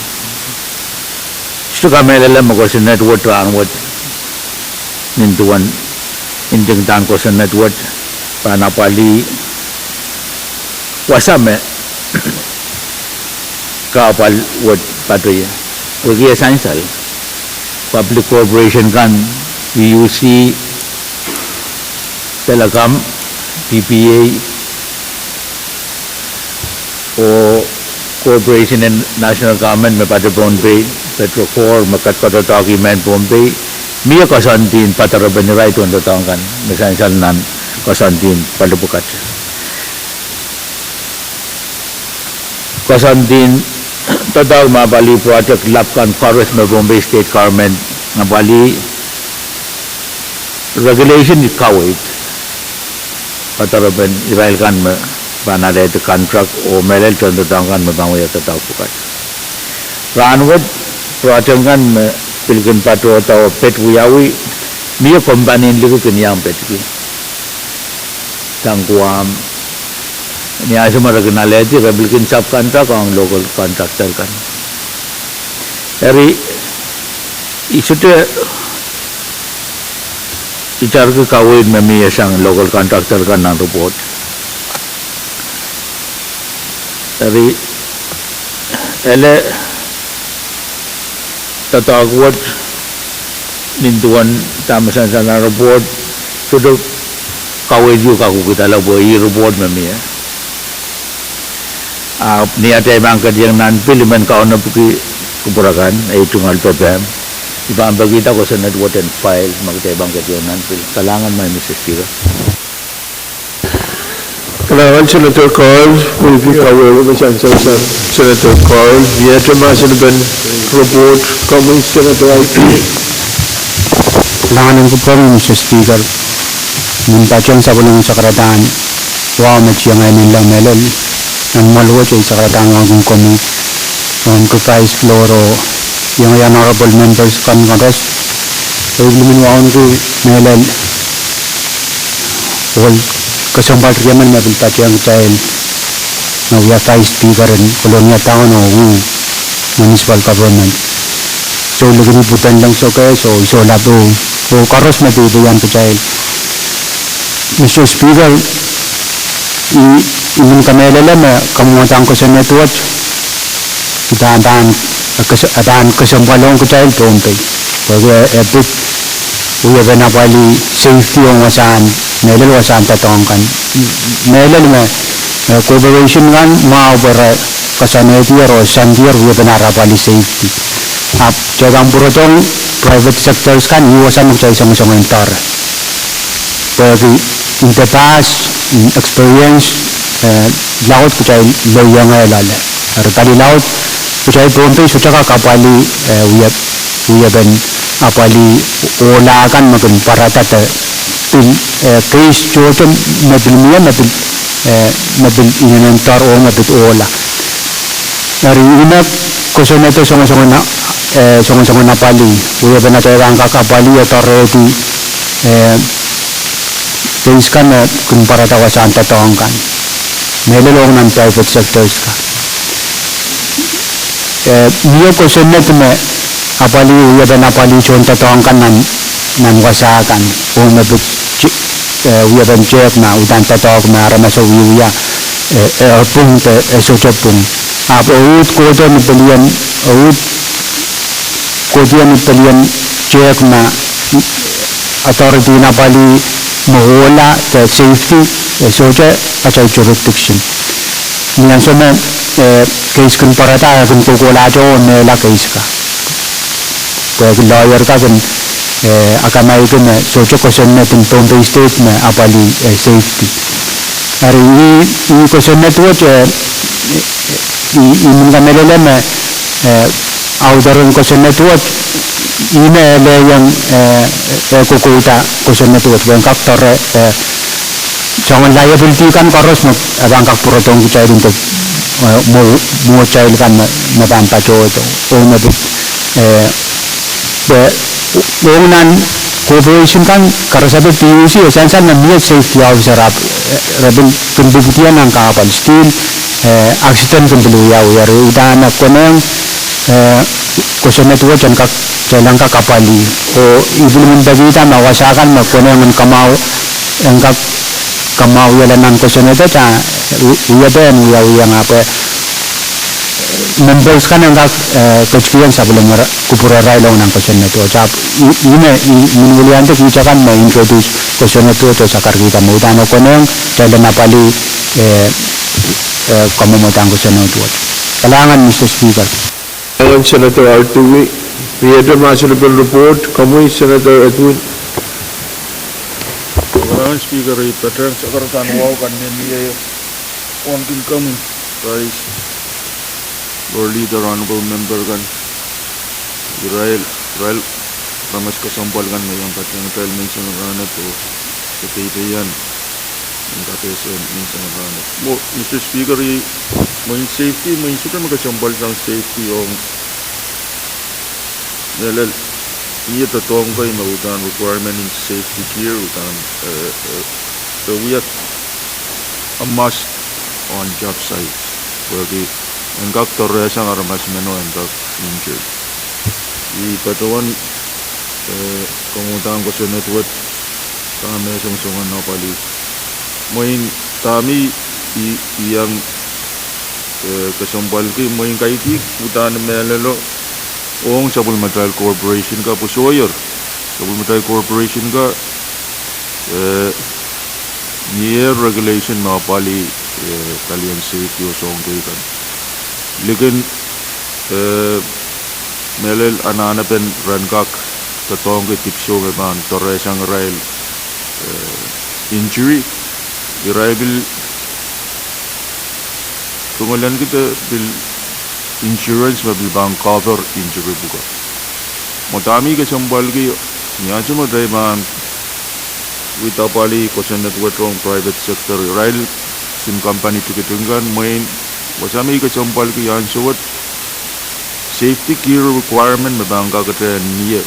Sohte kamehlele me kosonned wet rahnwet nin duwen ntingdahn kosonned wet pahn apwalih wasa me kahpwal wet patohie. Pwehki e sansal, public corporation kan, P U C, Telecom, P P A, oh corporation en national government me patohwan Pohnpei, Petrocorp me ketiket doadoahk mehn Pohnpei, mie koasoandien patohrepen irail tohndoadoahk kan me sansal nan koasoandien pali pwukat. Koasoandien doadoahk me apwalih project lap kan koaros me Pohnpei state government apwalih, regulation kaweid patohrepen irail kan me pahn alehdi contract oh mehlel tohndoadoahk kan me pahn wia doadoahk pwukat. Rahnwet project kan me pil kin patohda oh pid wiawi, mie company en liki kin iang pediki sang Guam. Ni ansou me re kin alehdi, re pil kin subcontract ong local contractor kan. Eri, I sohte itarki kaweid me mie sang local contractor kan nan report. Eri, ele doadoahk wet nin duwen dahme sansal nan report, sohte kaweid ehu kak kukidala pwe ih report me mie. Ahpw ni atail pahn ketiong nan pil, I men kaunopki kupwur akan, ei tungoal pepehm, I pahn pekihda kosonned wet en file ma kitail pahn ketiong nan pil. Kalahngan, Madam Speaker. Kalahngan, Senator Carl, pwehki kawehwe me sansal sang Senator Carl. Iet mahsen pen report, komwi Senator Ip. Kalahngan en kupwuromwi, Mister Speaker. I men patohwan sapwellimomwi sakaradahn wahu me I iang ahneki mehlel nan mwoahl wet, ei sakaradahn wahu kin komwi, ong revise floor oh iang honorable members kan koaros. Ei pil men wauneki mehlel ohl kesempwal riemen me pil patehng kitail me wia Vice Speaker en Kolonia Town oh Wu Municipal Government. Soh, likidi pwuhden leng sohte, soh, I sohla pwe, oh koaros me peipeian kitail. Mister Speaker, I, I men kamehlele me kamwadang kosonned wet, I pahn, pahn, eh, kes-, eh, pahn kesempwal ong kitail Pohnpei. Pwehki, eh, pid wiepen apwalih safety ong wasahn, mehlel wasahn doadoahk kan. Mehlel me, eh, corporation kan mwahu pwe re koasoanehdier oh sandier wiepen ar apwalih safety. Ahpw kitail pahn pwurodohng private sectors kan, ih wasa me kitail songosong en doare. Pwehki in the past, in experience, eh, laud kitail lelohng loale. Eri pali laud, kitail Pohnpei sohte kak apwalih, eh, wie, wiepen apwalih ohla kan me kin pwarada de pil, eh, case tohto me pil mie me pil, eh, me pil inenen doar oh me pid ohla. Eri ih me kosonnedo songosong en, eh, songosong en apwalih, wiepen atail pahn kak apwalih oh doarehdi Eh, case kan me kin pwarada wasahn doadoahk kan. Mehlel ong nan private sectors kan. Eh, mie kosonned me apwalih, wiepen apwalih tohn doadoahk kan nan, nan wasa kan. Ong me pid, eh, wiepen tehk ma uhdahn doadoahk me aramaso wiewia, eh, eh, pwung de, eh, sohte pwung. Ahpw uhd kohdo ni pelien, uhd kohdo ni pelien tehk ma authority en apwalih me ohla de safety, eh, sohte atail jurisdiction. Ni ansou me, eh, case kin pwarada, e kin kohkohlahte oh mehla case ka. Pwehki lawyer ka kin, eh, akamaiki me sohte kosonned en Pohnpei State me apwalih, eh, safety. Eri ih, ih kosonned wet, eh, ih, ih men kamehlele me, eh, author en kosonned wet, ih me e lelohng, eh, eh, kokohda kosonned wet, pwehn kak doare, eh, soangen liability kan koaros me, eh, pahn kak pwurodohng kitail nin de, eh, mwo-, mwohtail kan me, me pahn patohdo. Oh me pid, eh, pwe, ong nan corporation kan, karasepe P U C, e sansal me mie safety officer ahpw, eh, re pil kin pwupwudiong nan kahpwal still, eh, accident kin pil wiawi, eri uhdahn e konehng, eh, kosonned wet en kak, kitail en kak apwalih. Oh I pil men pekihda ma wasa kan me konehng en kamwahu, en kak kamwahuiala nan kosonned wet, a, wi-, wiepe en wiawi, ahpw, eh, members kan en kak, eh, ketikihong sapwellime kupwurarail ong nan kosonned wet. Ahpw, ih, ih me, ih, I men wiliandi kihda kan me introduce kosonned wet oh sakarkihda me uhdahn e konehng, kitail en apwalih, eh, eh, kamwomwdahn kosonned wet. Kalahngan, Mister Speaker. Kalahngan, Senator Artui. Riehte mahsen en report, komwi, Senator Edwin. Kalahngan, Speaker, I patehng sakaradahn wahu kan me mie, wauneki komwi, rais, floor leader, honorable member kan, irail, irail aramas kesempwal kan me iang patehng atail menseng en rahnwet oh, eh, peipeian, en kapehse menseng en rahnwet. Mwo, Mister Speaker, ih, mwein safety, mwein sohte me kesempwal sang safety ong mehlel, mie doadoahk kei me uhdahn requirement en safety gear, uhdahn, eh, eh, eh, wia a must on job site. Pwehki en kak doarehsang aramas meno en kak injure. I patohwan, eh, kamwomwdahn kosonned wet, dahme songosong en apwalih. Mwein dahme I, I iang, eh, kesempwalki, mwein kaidehk uhdahn mehlelo ong sapwellimatail corporation ka pwe sohier. Sapwellimatail corporation ka, eh, mie regulation me apwalih, eh, palien safety oh soahng kei kan. Likin, eh, mehlel anahnepen ren kak doadoahngki dipwisou me pahn doarehsang irail, eh, injury, irail pil tungoalenkihda pil insurance me pil pahn cover injury pwukat. Mwo dahme I kesempwalki, ni ansou me kitail pahn wia apwalih kosonned wet ong private sector, irail sim company tikitik kan, mwein wasa me I kesempwalki ansou wet, safety gear requirement me pahn kakete en mie,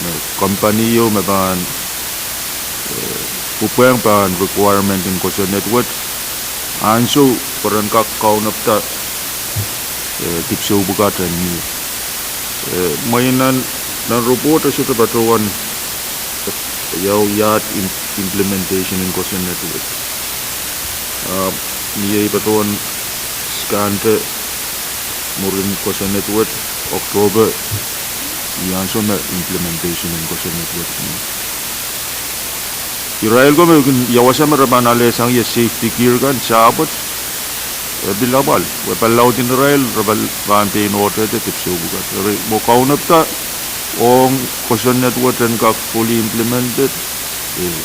me company ieu me pahn, eh, pwupwehng pahn requirement en kosonned wet, ansou pwe ren kak kaunopada, eh, dipwisou pwukat en mie. Eh, mwein nan, nan report e sohte patohwan, eh, ia, ia im-, implementation en kosonned wet. Ah, mie I patohwan scan-te mwurin kosonned wet, October, ih ansou me implementation en kosonned wet. Irail ko me kin, ia wasa me re pahn alehsang ie safety gear kan, sapwet, e pil apwal, pwe pali laud en irail, re pahn, pahn pein ohtehte dipwisou pwukat. Eri mwo kaunopada ong kosonned wet en kak fully implemented, eh,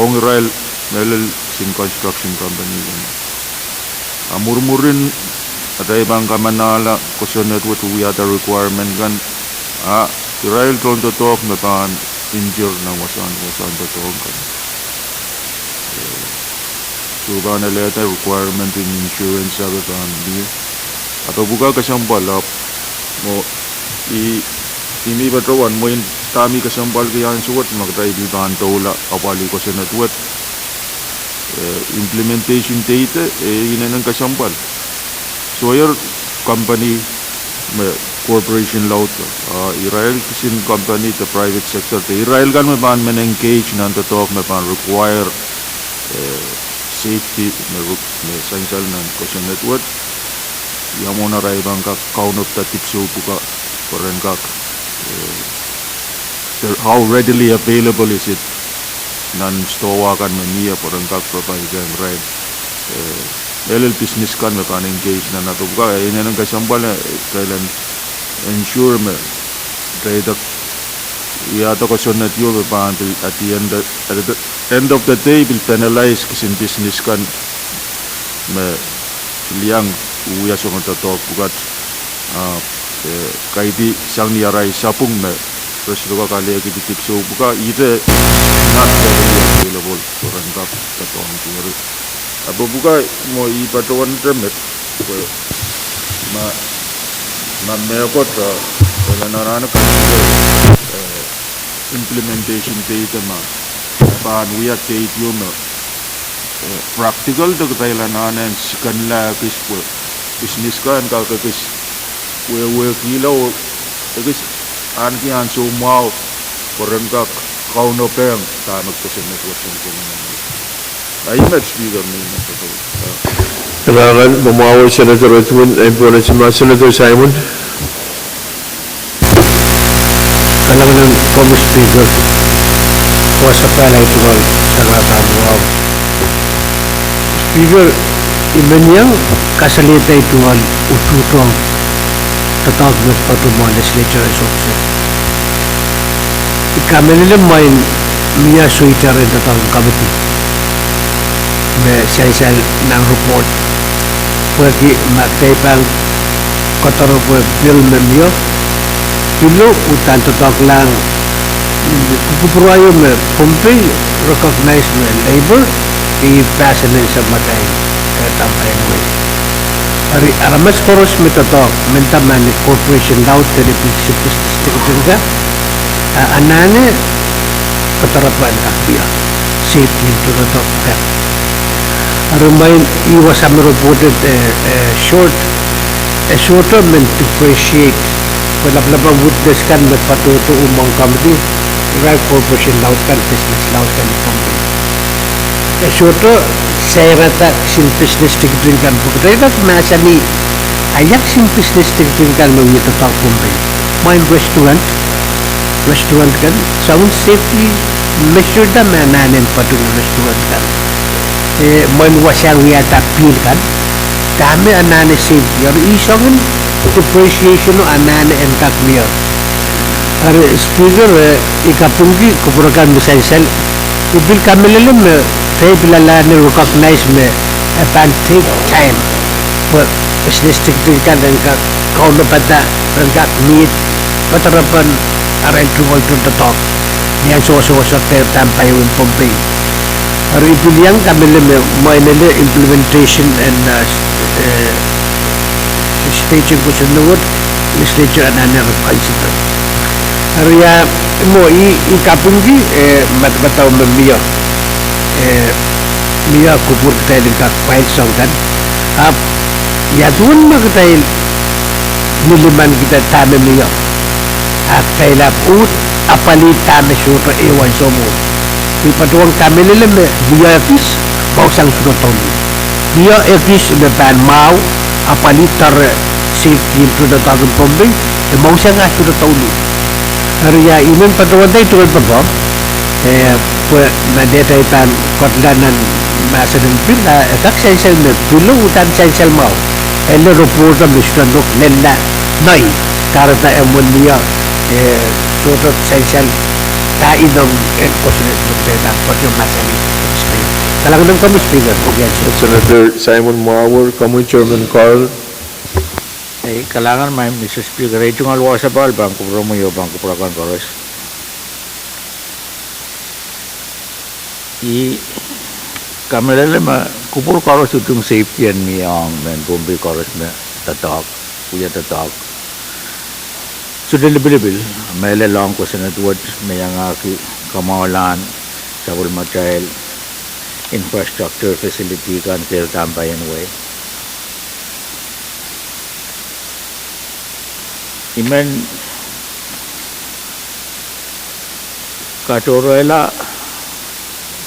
ong irail mehlel sim construction company kan. A mwurmwurin atail pahn kamanahla kosonned wet wiahda requirement kan, a irail tohn doadoahk me pahn injure nan wasahn, wasahn doadoahk kan. Eh, soh, pahn alehda requirement en insurance ape pahn mie. Ape pwukat kesempwal ahpw mwo I, I mih patohwan mwein Dahme I kesempwalki ansou wet me kitail pil pahn doula apwalih kosonned wet, eh, implementation date, eh, inenen kesempwal. Sohier company me corporation laud, ah, irail kisin company de private sector de irail kan me pahn men engage nan doadoahk me pahn require, eh, safety me re-, me sansal nan kosonned wet. Ia mwomwen arail pahn kak kaunopada dipwisou pwukat pwe ren kak, eh, the, how readily available is it nan stowa kan me mie pwe ren kak provide irail, eh, mehlel business kan me pahn engage nan ape pwukat, eh, inenen kesempwal, eh, kitail en ensure me kitail de, ia de kosonned ieu me pahn pil at the end, at the end of the day pil penalize kisin business kan me pil iang wia soangen doadoahk pwukat, ah, eh, kaidehn sang ni arail sapwung me re sohte kak alehkihdi dipwisou pwukat, ihte not readily available pwe ren kak doadoahngki. Ape pwukat mwo I patohwante met pwe ma, ma mehkot, eh, ele nan anahne consider, eh, implementation date ma, pahn wia date ieu me, eh, practical de kitail anahne en sikenla ekis pwe business kan kak ekis wehwehkihla oh ekis ahneki ansou mwahu pwe ren kak kaunopada dahme kosonned wet en kong. Ahi met Speaker, me I men patohwan. Kalahngan, me mwahu Senator Edwin, en pwonese ma Senator Simon. Kalahngan en komwi Speaker, wasapahl ahi tungoal sang ah pahn wahu. Speaker, I men iang kasalehda ahi tungoal utuhdohng doadoahk me patohwan legislature e sohte. I kamehlele mwein mie sohte rehn doadoahk committee me sansal nan report. Pwehki ma kitail pahn koadoaropwe bill me mie, pilo uhdahn doadoahklahng kupwukupwurwa ieu me Pohnpei recognize me labor, I pass en samatail, eh, tamatail wei. Eri aramas koaros me doadoahk, mehnda ma ni corporation laud de ni pil kisin business tikitik kan, a anahne koadoaropwe en kak mie, safety en doadoahk kan. Eri mwein ih wasa me reported, eh, eh, short, e sohte men depreciate, pwe lapalap en witness kan me patohdo mwomwen committee, irail corporation laud kan, business laud kan Pohnpei. E sohte sairada kisin business tikitik kan pwe kitail kak mahsanih, a ia kisin business tikitik kan me wia doadoahk Pohnpei. Mwein restaurant, restaurant kan, soangen safety measure da me anahne en patohdo restaurant kan. Eh, mwein wasahn wiahda bill kan, dahme anahne safety, eri ih soangen depreciation o anahne en kak mie. Eri Speaker, eh, I kapingki kupwur akan me sansal, I pil kamehlele me kitail pil anahne recognize me e pahn take time pwe business tikitik kan en kak kaunopada, en kak meet koadoaropwen arail tungoal doadoahk ni ansou wosowos de dahme pahn wia Pohnpei. Eri I pil iang kamehlele me mwein ele implementation en, eh, eh, state en kosonned wet, legislature anahne re consider. Eri ia, mwo I, I kapingki, eh, madamadau me mie, eh, mie kupwur kitail en kak file soahng kan. Ahpw ia duwen ma kitail lilimankihda dahme mie, a kitail ahpw uhd apwalih dahme sohte ehu ansou mwo. I patohwan kamehlele me mie ekis, mwahu sang sohte douluhl. Mie ekis me pahn mwahu, apwalih doare safety en doadoahk en Pohnpei, e mwahu sang ah sohte douluhl. Eri ia I men patohwanda ahi tungoal pwopwoud, eh, pwe ma dehde I pahn koadoala nan mahsen en bill, a e kak sansal me pilo uhdahn sansal mwahu. Ele report o me sohte nohk lella, nai, kahrehda e mwomwen mie, eh, sohte sansal, da ineng en kosonned me kitail pahn patohdo mahsanih. Kalahngan en komwi Speaker. Senator Simon Mwahuwir, komwi Chairman Carl. Eh, kalahngan maing Mister Speaker, ei tungoal wasapahl pahn kupwuromwi oh pahn kupwur akan koaros. I kamehlele me kupwur koaros utung safety en mie ong mehn Pohnpei koaros me doadoahk, wia doadoahk. Sohte lipilipil, mehlel ong kosonned wet me iangahki kamwahulahn sapwellimatail infrastructure facility kan keirda pahn wei. I men katohrehla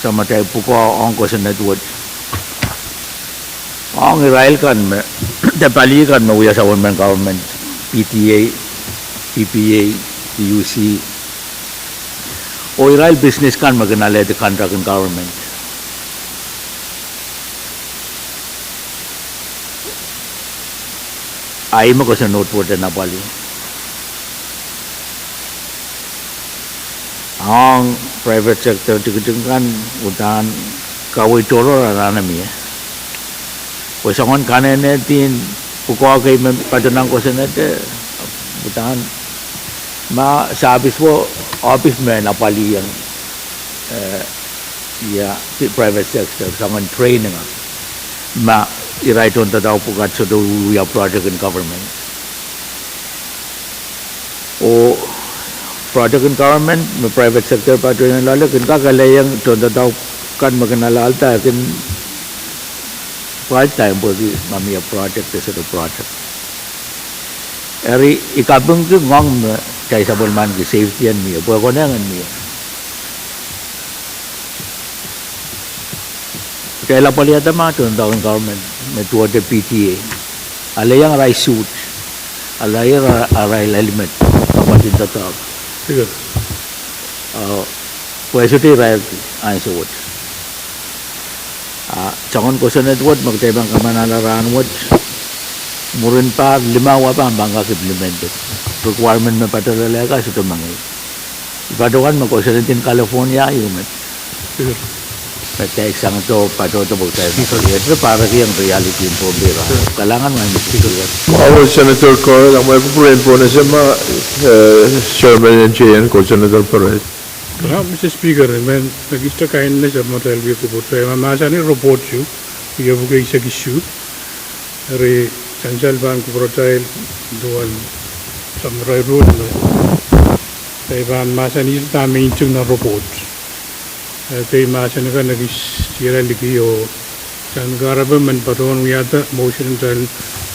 samatail pwukoa ong kosonned wet ong irail kan me, de pali kan me wia sapwellimen government, P T A, P P A, P U C, oh irail business kan me kin alehdi contract en government. Ahi me kosonned wet en apwalih ong private sector tikitik kan, uhdahn kaweid tohrohr anahne mie. Pwe soangen kanehnehdi en pwukoa kei me patohwan kosonned, uhdahn ma service wo, ohpis me apwalih ong, eh, ia, private sector, soangen training, ma irail tohndoadoahk pwukat sohte wia project en government. Oh project en government me private sector patohwan loale kin kak kalehiong tohndoadoahk kan me kin alehda kin part time pwehki ma mie project de sohte project. Eri I kapingki ngoang me kitail sapwellimaniki safety en mie, pwe konehng en mie. Kitail apwalihada ma tohndoadoahk en government me duwehte P T A, alehiong arail suit, alehiong arail helmet, kapwaiada doadoahk. Pwe sohte irairki ansou wet. A soangen kosonned wet me kitail pahn kamanahla rahnwet, mwurin pahr limau ah pahn kak implemented. Requirement me patoh loale kan sohte mengei. I patohwan me kosonned en California ieu met, me kitail sangete patohdo pwe kitail, e pahrekiong reality en Pohnpei rahn. Kalahngan, Madam Speaker. Mwahu Senator Koil, amwail kupwur en pohnese ma, eh, Chairman en J N ko Senator Perez. Mr Speaker, I men ekiste kainene sapwellimatail wia kupwuratail me mahsanih report ieu, riepwuki eisek isuh. Eri sansal pahn kupwuratail duwen samarail ruhn me kitail pahn mahsanih dahme nting nan report. Eh, kei mahsen kan ekis tiala liki oh sang kahrepe men patohwan wiahda motion en kitail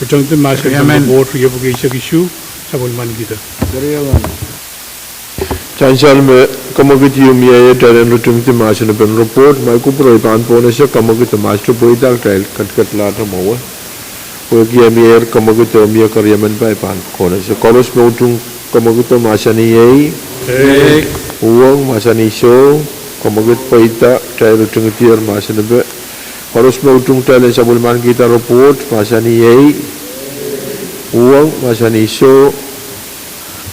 ritingdi mahsen en report riepwuki eisek isuh, sapwellimanikihda. Sansal me kemwekid ieu mieier kitail en ritingdi mahsen en report, amwail kupwur pahn pohnese kemwekid oh ma sohte pweida kitail ketiket lahte mwowe. Pwehki e mieier kemwekid oh mie keriemen pai pahn pohnese. Koaros me utung kemwekid oh mahsanih ei. Uhwong, mahsanih soh. Kemwekid pweida, kitail ritingdier mahsen en pe. Koaros me utung kitail en sapwellimanikihda report, mahsanih ei. Uhwong, mahsanih soh.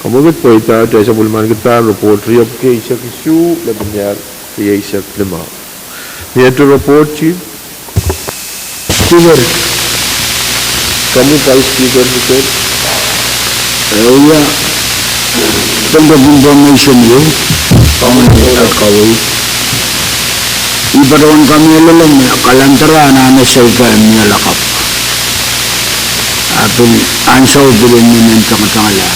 Kemwekid pweida, kitail sapwellimanikihda report riepwuki eisek isuh, lepin iar rieisek limau. Mieier report, Chief. Speaker. Komwi Vice Speaker, Mister. E wia point of information ieu, Honorable Kawei. I patohwan kamehlele me calendar anahne seiloak en mie lakapw. A pil ansou pil implement tangtangala.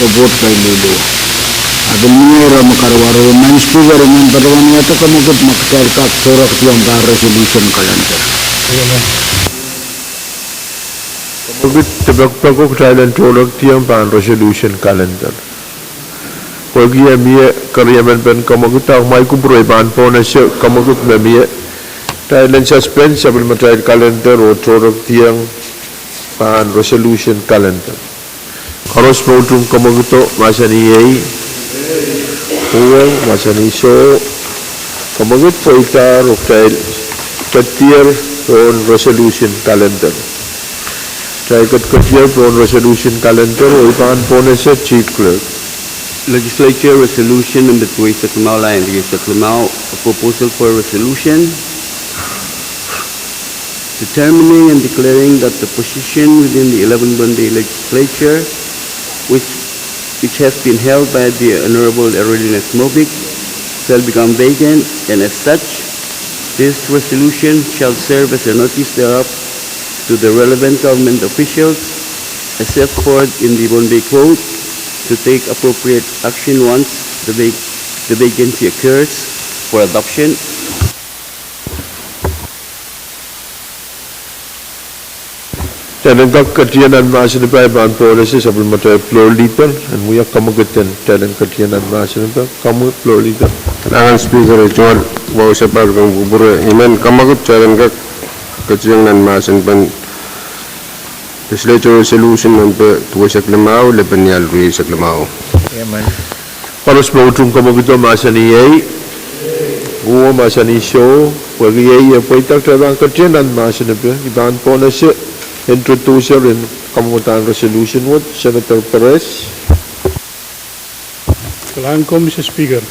Report kailulu. A pil mieier me karuwaru, Madam Speaker, I men patohwan wiahda kemwekid ma kitail kak tohrohrkiong pahn resolution calendar. Kemwekid depekpeko kitail en tohrohrkiong pahn resolution calendar. Pwehki e mie keriemen pen kemwekid, amwail kupwur pahn pohnese kemwekid me mie kitail en suspend sapwellimatail calendar oh tohrohrkiong pahn resolution calendar. Koaros me utung kemwekido, mahsanih ei. Uhwong, mahsanih soh. Kemwekid pweida oh kitail ketier pohn resolution calendar. Kitail ketier pohn resolution calendar oh I pahn pohnese, Chief Clerk. Legislature Resolution number duweisek limau, lap rieisek limau, a proposal for a resolution determining and declaring that the position within the eleventh Pohnpei Legislature, which, which has been held by the Honorable Erelina Smovic, shall become vacant, and as such, this resolution shall serve as a notice thereof to the relevant government officials as set forth in the Pohnpei Code, to take appropriate action once the vac-, the vacancy occurs for adoption. Kitail en kak ketier nan mahsen ipa, I pahn pohnese sapwellimatail floor leader en wia kamwekid en kitail en ketier nan mahsen ipa. Komwi floor leader. Kalahngan Speaker, tungoal wahu sapahl ong kupwure. I men kamwekid kitail en kak ketier nan mahsen ipen Legislature Resolution nempe duweisek limau, lepin ial rieisek limau. Koaros me utung kamwekid o mahsanih ehi. Uhwong mahsanih soh. Pwehki ehi e pweida, kitail pahn ketier nan mahsen ipa. I pahn pohnese introducer en kamwomwdahn resolution wet, Senator Perez. Kalahngan ko, Mister Speaker.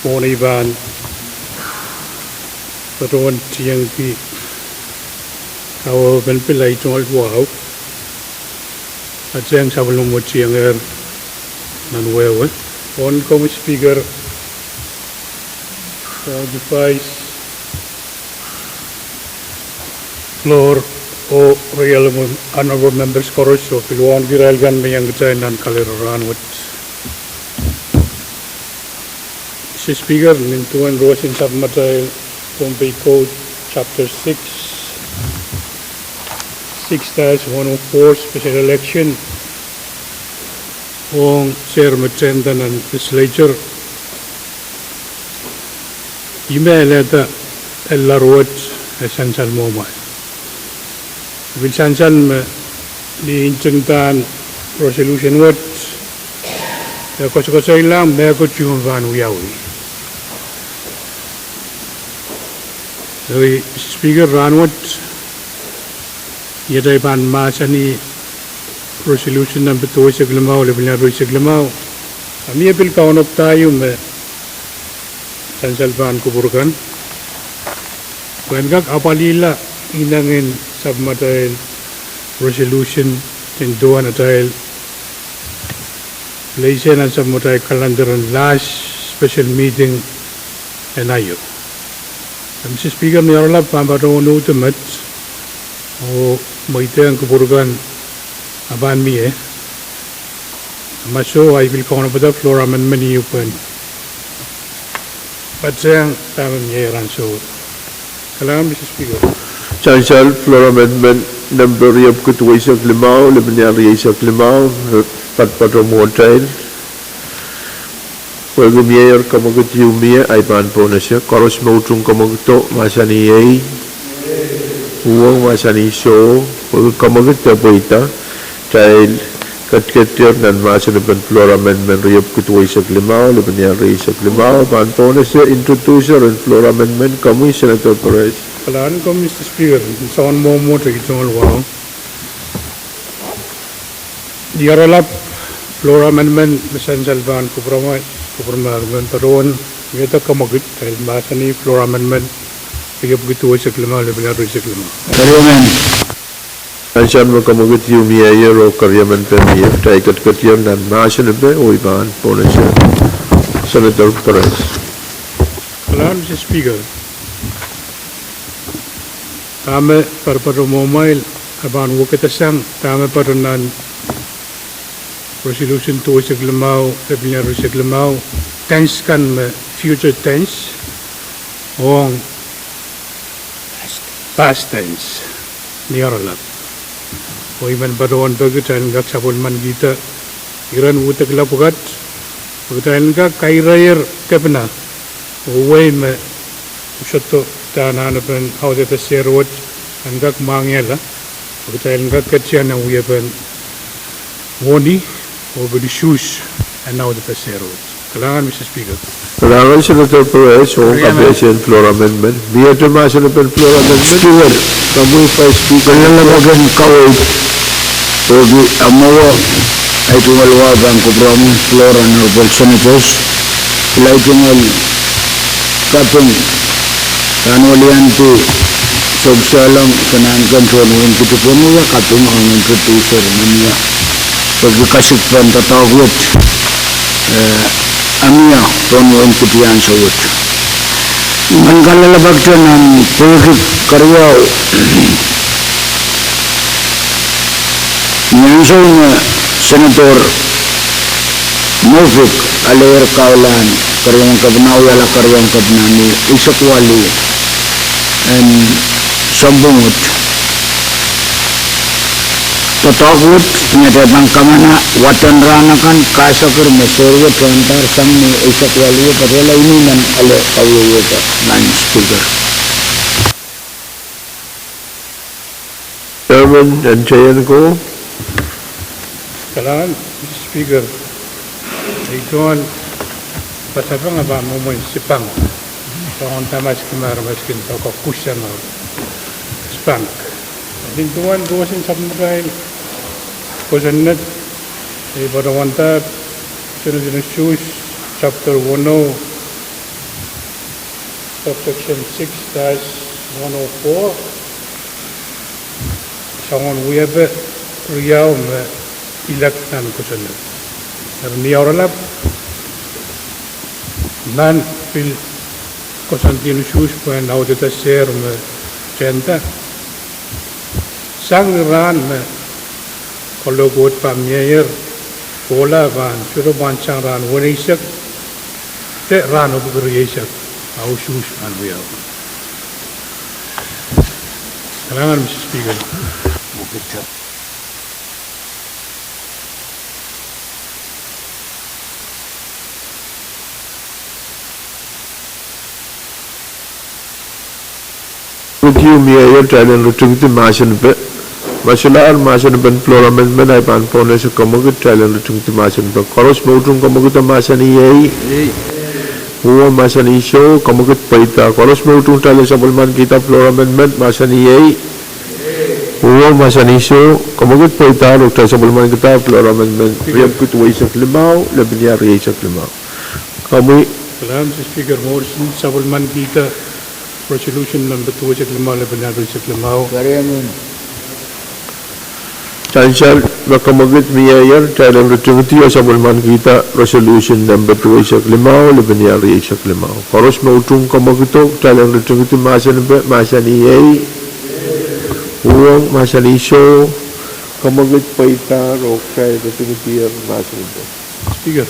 Mwohn I pahn patohwan tiengki awewepen pil ahi tungoal wahu, a teng sapwellimomwi tiengehr nan wehwe. Mwohn ko, Mister Speaker, mwohn device floor, oh riel honorable members koaros, oh pil wauneki irail kan me iang kitail nan kalelapak rahnwet. Mister Speaker, nin duwen roson sapwellimatail Pohnpei Code Chapter six, six dash one oh four special election ong chair me tenda nan legislature, I men alehda ellaro wet e sansal mwohmwail. I pil sansal me ni ntingdahn resolution wet e koasokoasoialahng mehkot me pahn wiawi. Eri, Mister Speaker, rahnwet I atail pahn mahsanih resolution nempe duweisek limau, lepin ial rieisek limau. A mie pil kaunop da ieu me sansal pahn kupwur kan pwehn kak apwalihla inengen sapwellimatail resolution nin duwen atail place nan sapwellimatail calendar en last special meeting en aio. Mister Speaker, ni oaralap pahn patohwan uhd met oh mweidehng kupwur kan a pahn mie. Ma soh, I pil kaunopada floor amendment ieu pwehn patehng dahme mie ansou. Kalahngan, Mister Speaker. Sansal floor amendment nempe riepwiki duweisek limau, lepin ial rieisek limau, patpato mwohtail. Pwehki mieier kamwekid ieu mie, I pahn pohnese. Koaros me utung kamwekido mahsanih ehi. Uhwong mahsanih soh. Pwehki kamwekid e pweida, kitail ketiketier nan mahsen ipen floor amendment riepwiki duweisek limau, lepin ial rieisek limau. Pahn pohnese introducer en floor amendment, komwi Senator Perez. Kalahngan ko, Mister Speaker, soun mwomwohte I tungoal wahu. Ni oaralap floor amendment me sansal pahn kupwuromwi, kupwuromwi men patohwan wiahda kamwekid, kitail mahsanih floor amendment riepwiki duweisek limau, lepin ial rieisek limau. Keriemen. Sansal me kamwekid ieu mieier oh keriemen pil mie, kitail ketiketier nan mahsen ipe oh I pahn pohnese. Senator Perez. Kalahngan, Mister Speaker. Dahme patpato mwohmwail e pahn wekidasang dahme pato nan resolution duweisek limau, lepin ial rieisek limau, tense kan me future tense ong past tense ni oaralap. Oh I men patohwan peki kitail en kak sapwellimanikihda iren uhd ekila pwukat, pwe kitail en kak kaireier kepina oh wei me usodo dahn anahnepen audaudla seri wet en kak mwahngihala, pwe kitail en kak ketier nan wiepen mwohni oh pil usuhs en audaudla seri wet. Kalahngan, Mister Speaker. Kalahngan Senator Perez, oh kapehse en floor amendment. Miehte mahsen ipen floor amendment? Speaker, komwi Vice Speaker. Kalelapak en kaweid pwehki amwail, ahi tungoal wahu pahn kupwuromwi floor, honorable senators. Pil ahi tungoal kaping, pahn weliandi Soukisehlong, Kanahnken, tohn wehin Kiti pwehn wia kaping ong introducer me mie, pwehki kasikpen doadoahk wet, eh, a mie tohn wehin Kiti ansou wet. I men kalelapak nan pwehki keriau ni ansou me Senator Mofik, ale irail kaulahn, keriaun kepina wiahla keriaun kepina ni eisek waluh en sounpwong wet. Doadoahk wet, ni atail pahn kamana, waden rahn akan, kasakir me sohte wet tohndahr sang ni eisek waluh, patohla inenen ale kawiewihda, Madam Speaker. Chairman en Teienko. Kalahngan, Mister Speaker. Ei duwen pasapeng a pahn mwomwen sipang. Soangen dahme kitail aramas kin pahn kak kuhsang oh sipang. Nin duwen kowason sapwellimatail kosonned, ei patohwanda, kosonned en Suhs, chapter one oh, subsection six dash one oh four, soangen wiepe riau me ilek nan kosonned. Eri ni oaralap, nan pil koasoandi en Suhs pwehn audehda sehr me tenda. Sang ni rahn me kalohk wet pahn mieier, kohla pahn sohte pahn sang rahn weneisek, de rahn epwiki rieisek, a Suhs pahn wiawi. Kalahngan, Mister Speaker. Ritingidi mieier, kitail en ritingidi mahsen epe. Ma solahr mahsen epen floor amendment, I pahn pwonehse kamwekid, kitail en ritingidi mahsen epe. Koaros me utung kamwekido mahsanih iei. Uhwong mahsanih soh, kamwekid pweida. Koaros me utung kitail en sapwellimanikihda floor amendment mahsanih iei. Uhwong mahsanih soh, kamwekid pweidahr oh kitail sapwellimanikihda floor amendment riepwiki duweisek limau, lepin iar rieisek limau. Komwi. Kalahngan, Mister Speaker, mour sin sapwellimanikihda resolution number duweisek limau, lepin iar rieisek limau. Sansal me kamwekid mieier, kitail en ritingidi oh sapwellimanikihda resolution number duweisek limau, lepin iar rieisek limau. Koaros me utung kamwekido, kitail en ritingidi mahsen epe, mahsanih iei. Uhwong mahsanih soh, kamwekid pweidahr oh kitail ritingidier mahsen epe. Speaker.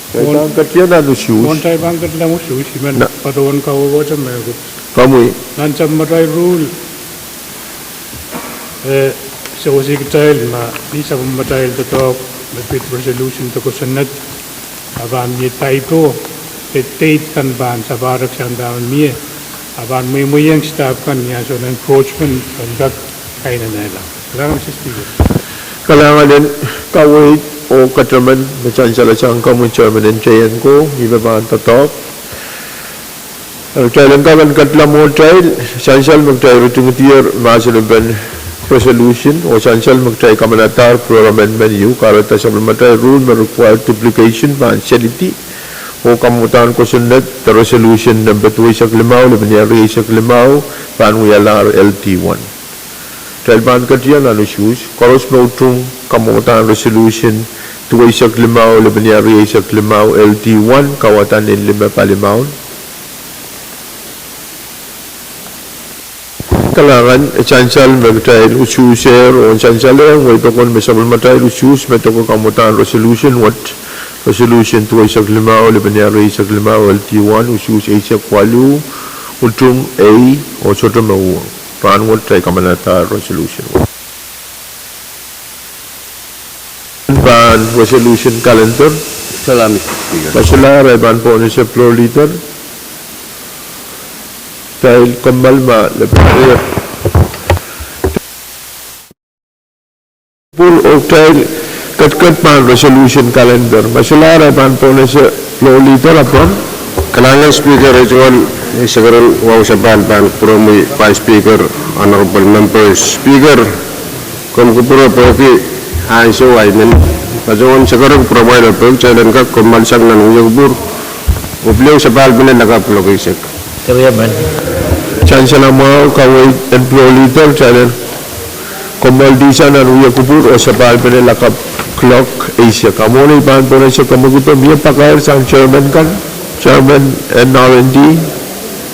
Kitail pahn ketin nan Suhs. Mwohn kitail pahn ketin nan Suhs, I men patohwan kawehwehte mehkot. Komwi. Nan sapwellimatail ruhl, eh, sewese kitail ma ni sapwellimatail doadoahk me pid resolution de kosonned, a pahn mie typo, de date kan pahn sapahrek sang dahme mie, a pahn mweimweiong staff kan ni ansou en encroachment en kak kainenehla. Kalahngan, Mister Speaker. Kalahngan en kaweid oh kataman me sansal sang komwi, Chairman en Teienko, ni me pahn doadoahk. Eri kitail en kak en ketla mwohtail, sansal me kitail ritingidier mahsen epen resolution, oh sansal me kitail kamanadahr floor amendment ieu, kahrehda sapwellimatail ruhl me require duplication pahn selidi, oh kamwadahn kosonned de resolution number duweisek limau, lepin iar rieisek limau, pahn wialahr L D one. Kitail pahn ketin nan Suhs, koaros me utung kamwadahn resolution duweisek limau, lepin iar rieisek limau, L D one, kawada nin lime palimaun. Kalahngan, sansal me kitail usuhser, oh sansal en wehipokon me sapwellimatail usuhs me doke kamwadahn resolution wet, resolution duweisek limau, lepin iar rieisek limau, L D one, usuhs eisek waluh, utung, ei, oh sohte me uhwong. Rahnwet kitail kamanadahr resolution wet. Pahn resolution calendar. Salam, Mister Speaker. Ma solahr, I pahn pwonehse floor leader. Kitail kommoal ma lepin pwur oh kitail ketiket pahn resolution calendar. Ma solahr, I pahn pwonehse floor leader, apwam. Kalahngan Speaker, ei tungoal, eh, sekeren wahu sapahl pahn kupwuromwi Vice Speaker, honorable members. Speaker, komw kupwure pwehki ansou I men patohwan sekeren kupwuromwail oh pwehki kitail en kak kommoal sang nan wia kupwur, oh pil ehu sapahl pene lakapw kuloak eisek. Sansal mwahu, kaweid en floor leader, kitail en kommoal sang nan wia kupwur oh sapahl pene lakapw kuloak eisek. A mwohn ei pahn pwonehse komwekido, mie pakair sang chairman kan, chairman en R and D.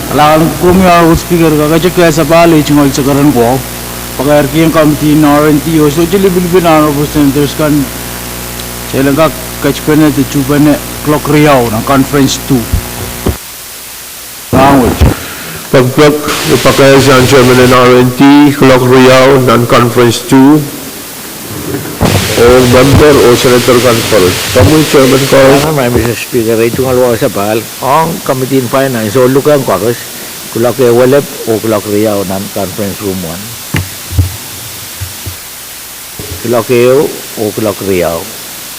Kalahngan komwi Honorable Speaker, kak ehu sapahl ei tungoal sekeren wahu. Pakairkihong committee en R and D oh sohte lipilipil honorable senators kan, kitail en kak Ketipene de tuhpene kuloak riau nan conference two. Pekipek, pakair sang chairman en R and D, kuloak riau nan conference two, ong member oh senator kan koaros. Komwi chairman koaros. Madam Speaker, ei tungoal wahu sapahl ong committee en finance oh luhk kan koaros, kuloak ehu welep oh kuloak riau nan conference room one. Kuloak ehu oh kuloak riau.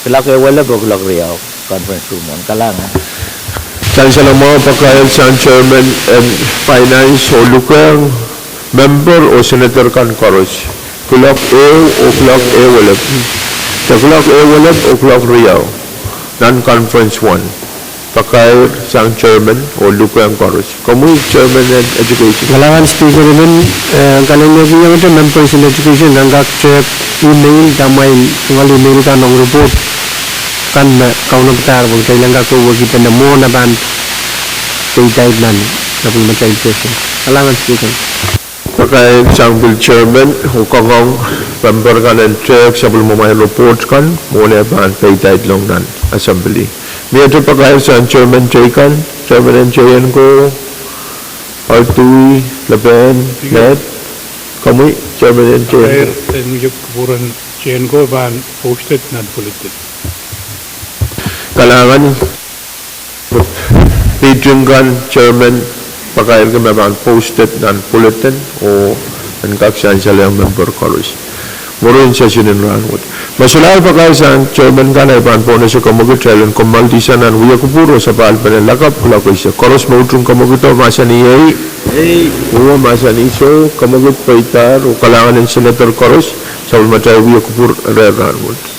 Kuloak ehu welep oh kuloak riau, conference room one. Kalahngan. Sansal mwahu, pakair sang chairman en finance oh luhk, member oh senator kan koaros. Kuloak ehu oh kuloak ehu welep. De kuloak ehu welep oh kuloak riau nan conference one. Pakair sang chairman oh luhk koaros. Komwi chairman en education. Kalahngan Speaker, I men, eh, kalinganakihong members en education nan kak tehk email, da amwail tungoal email kan ong report kan me kaunopada pwe kitail en kak wehwehkipene mwohn e pahn peidait nan sapwellimatail session. Kalahngan Speaker. Pakair sang pil chairman oh kangoang member kan en tehk sapwellimamwail report kan mwohn e pahn peidaitlong nan assembly. Miehte pakair sang chairman teikan, chairman en teikan ko, Artui, Lepen, Ned, komwi chairman en teikan. Pakair en wia kupwuren teikan ko pahn posted nan bulletin. Kalahngan. Meeting kan chairman pakairki me pahn posted nan bulletin oh en kak sansalehiong member koaros. Mwurin session en rahnwet, me solahr pakair sang chairman kan ahi pahn pwonese kamwekid kitail en kommoaldihsang nan wia kupwur oh sapahlpene lakapw kuloak eisek. Koaros me utung kamwekido mahsanih ei. Uwe mahsanih soh, kamwekid peidahr oh kalahngan en senator koaros sapwellimatail wia kupwur reh rahnwet.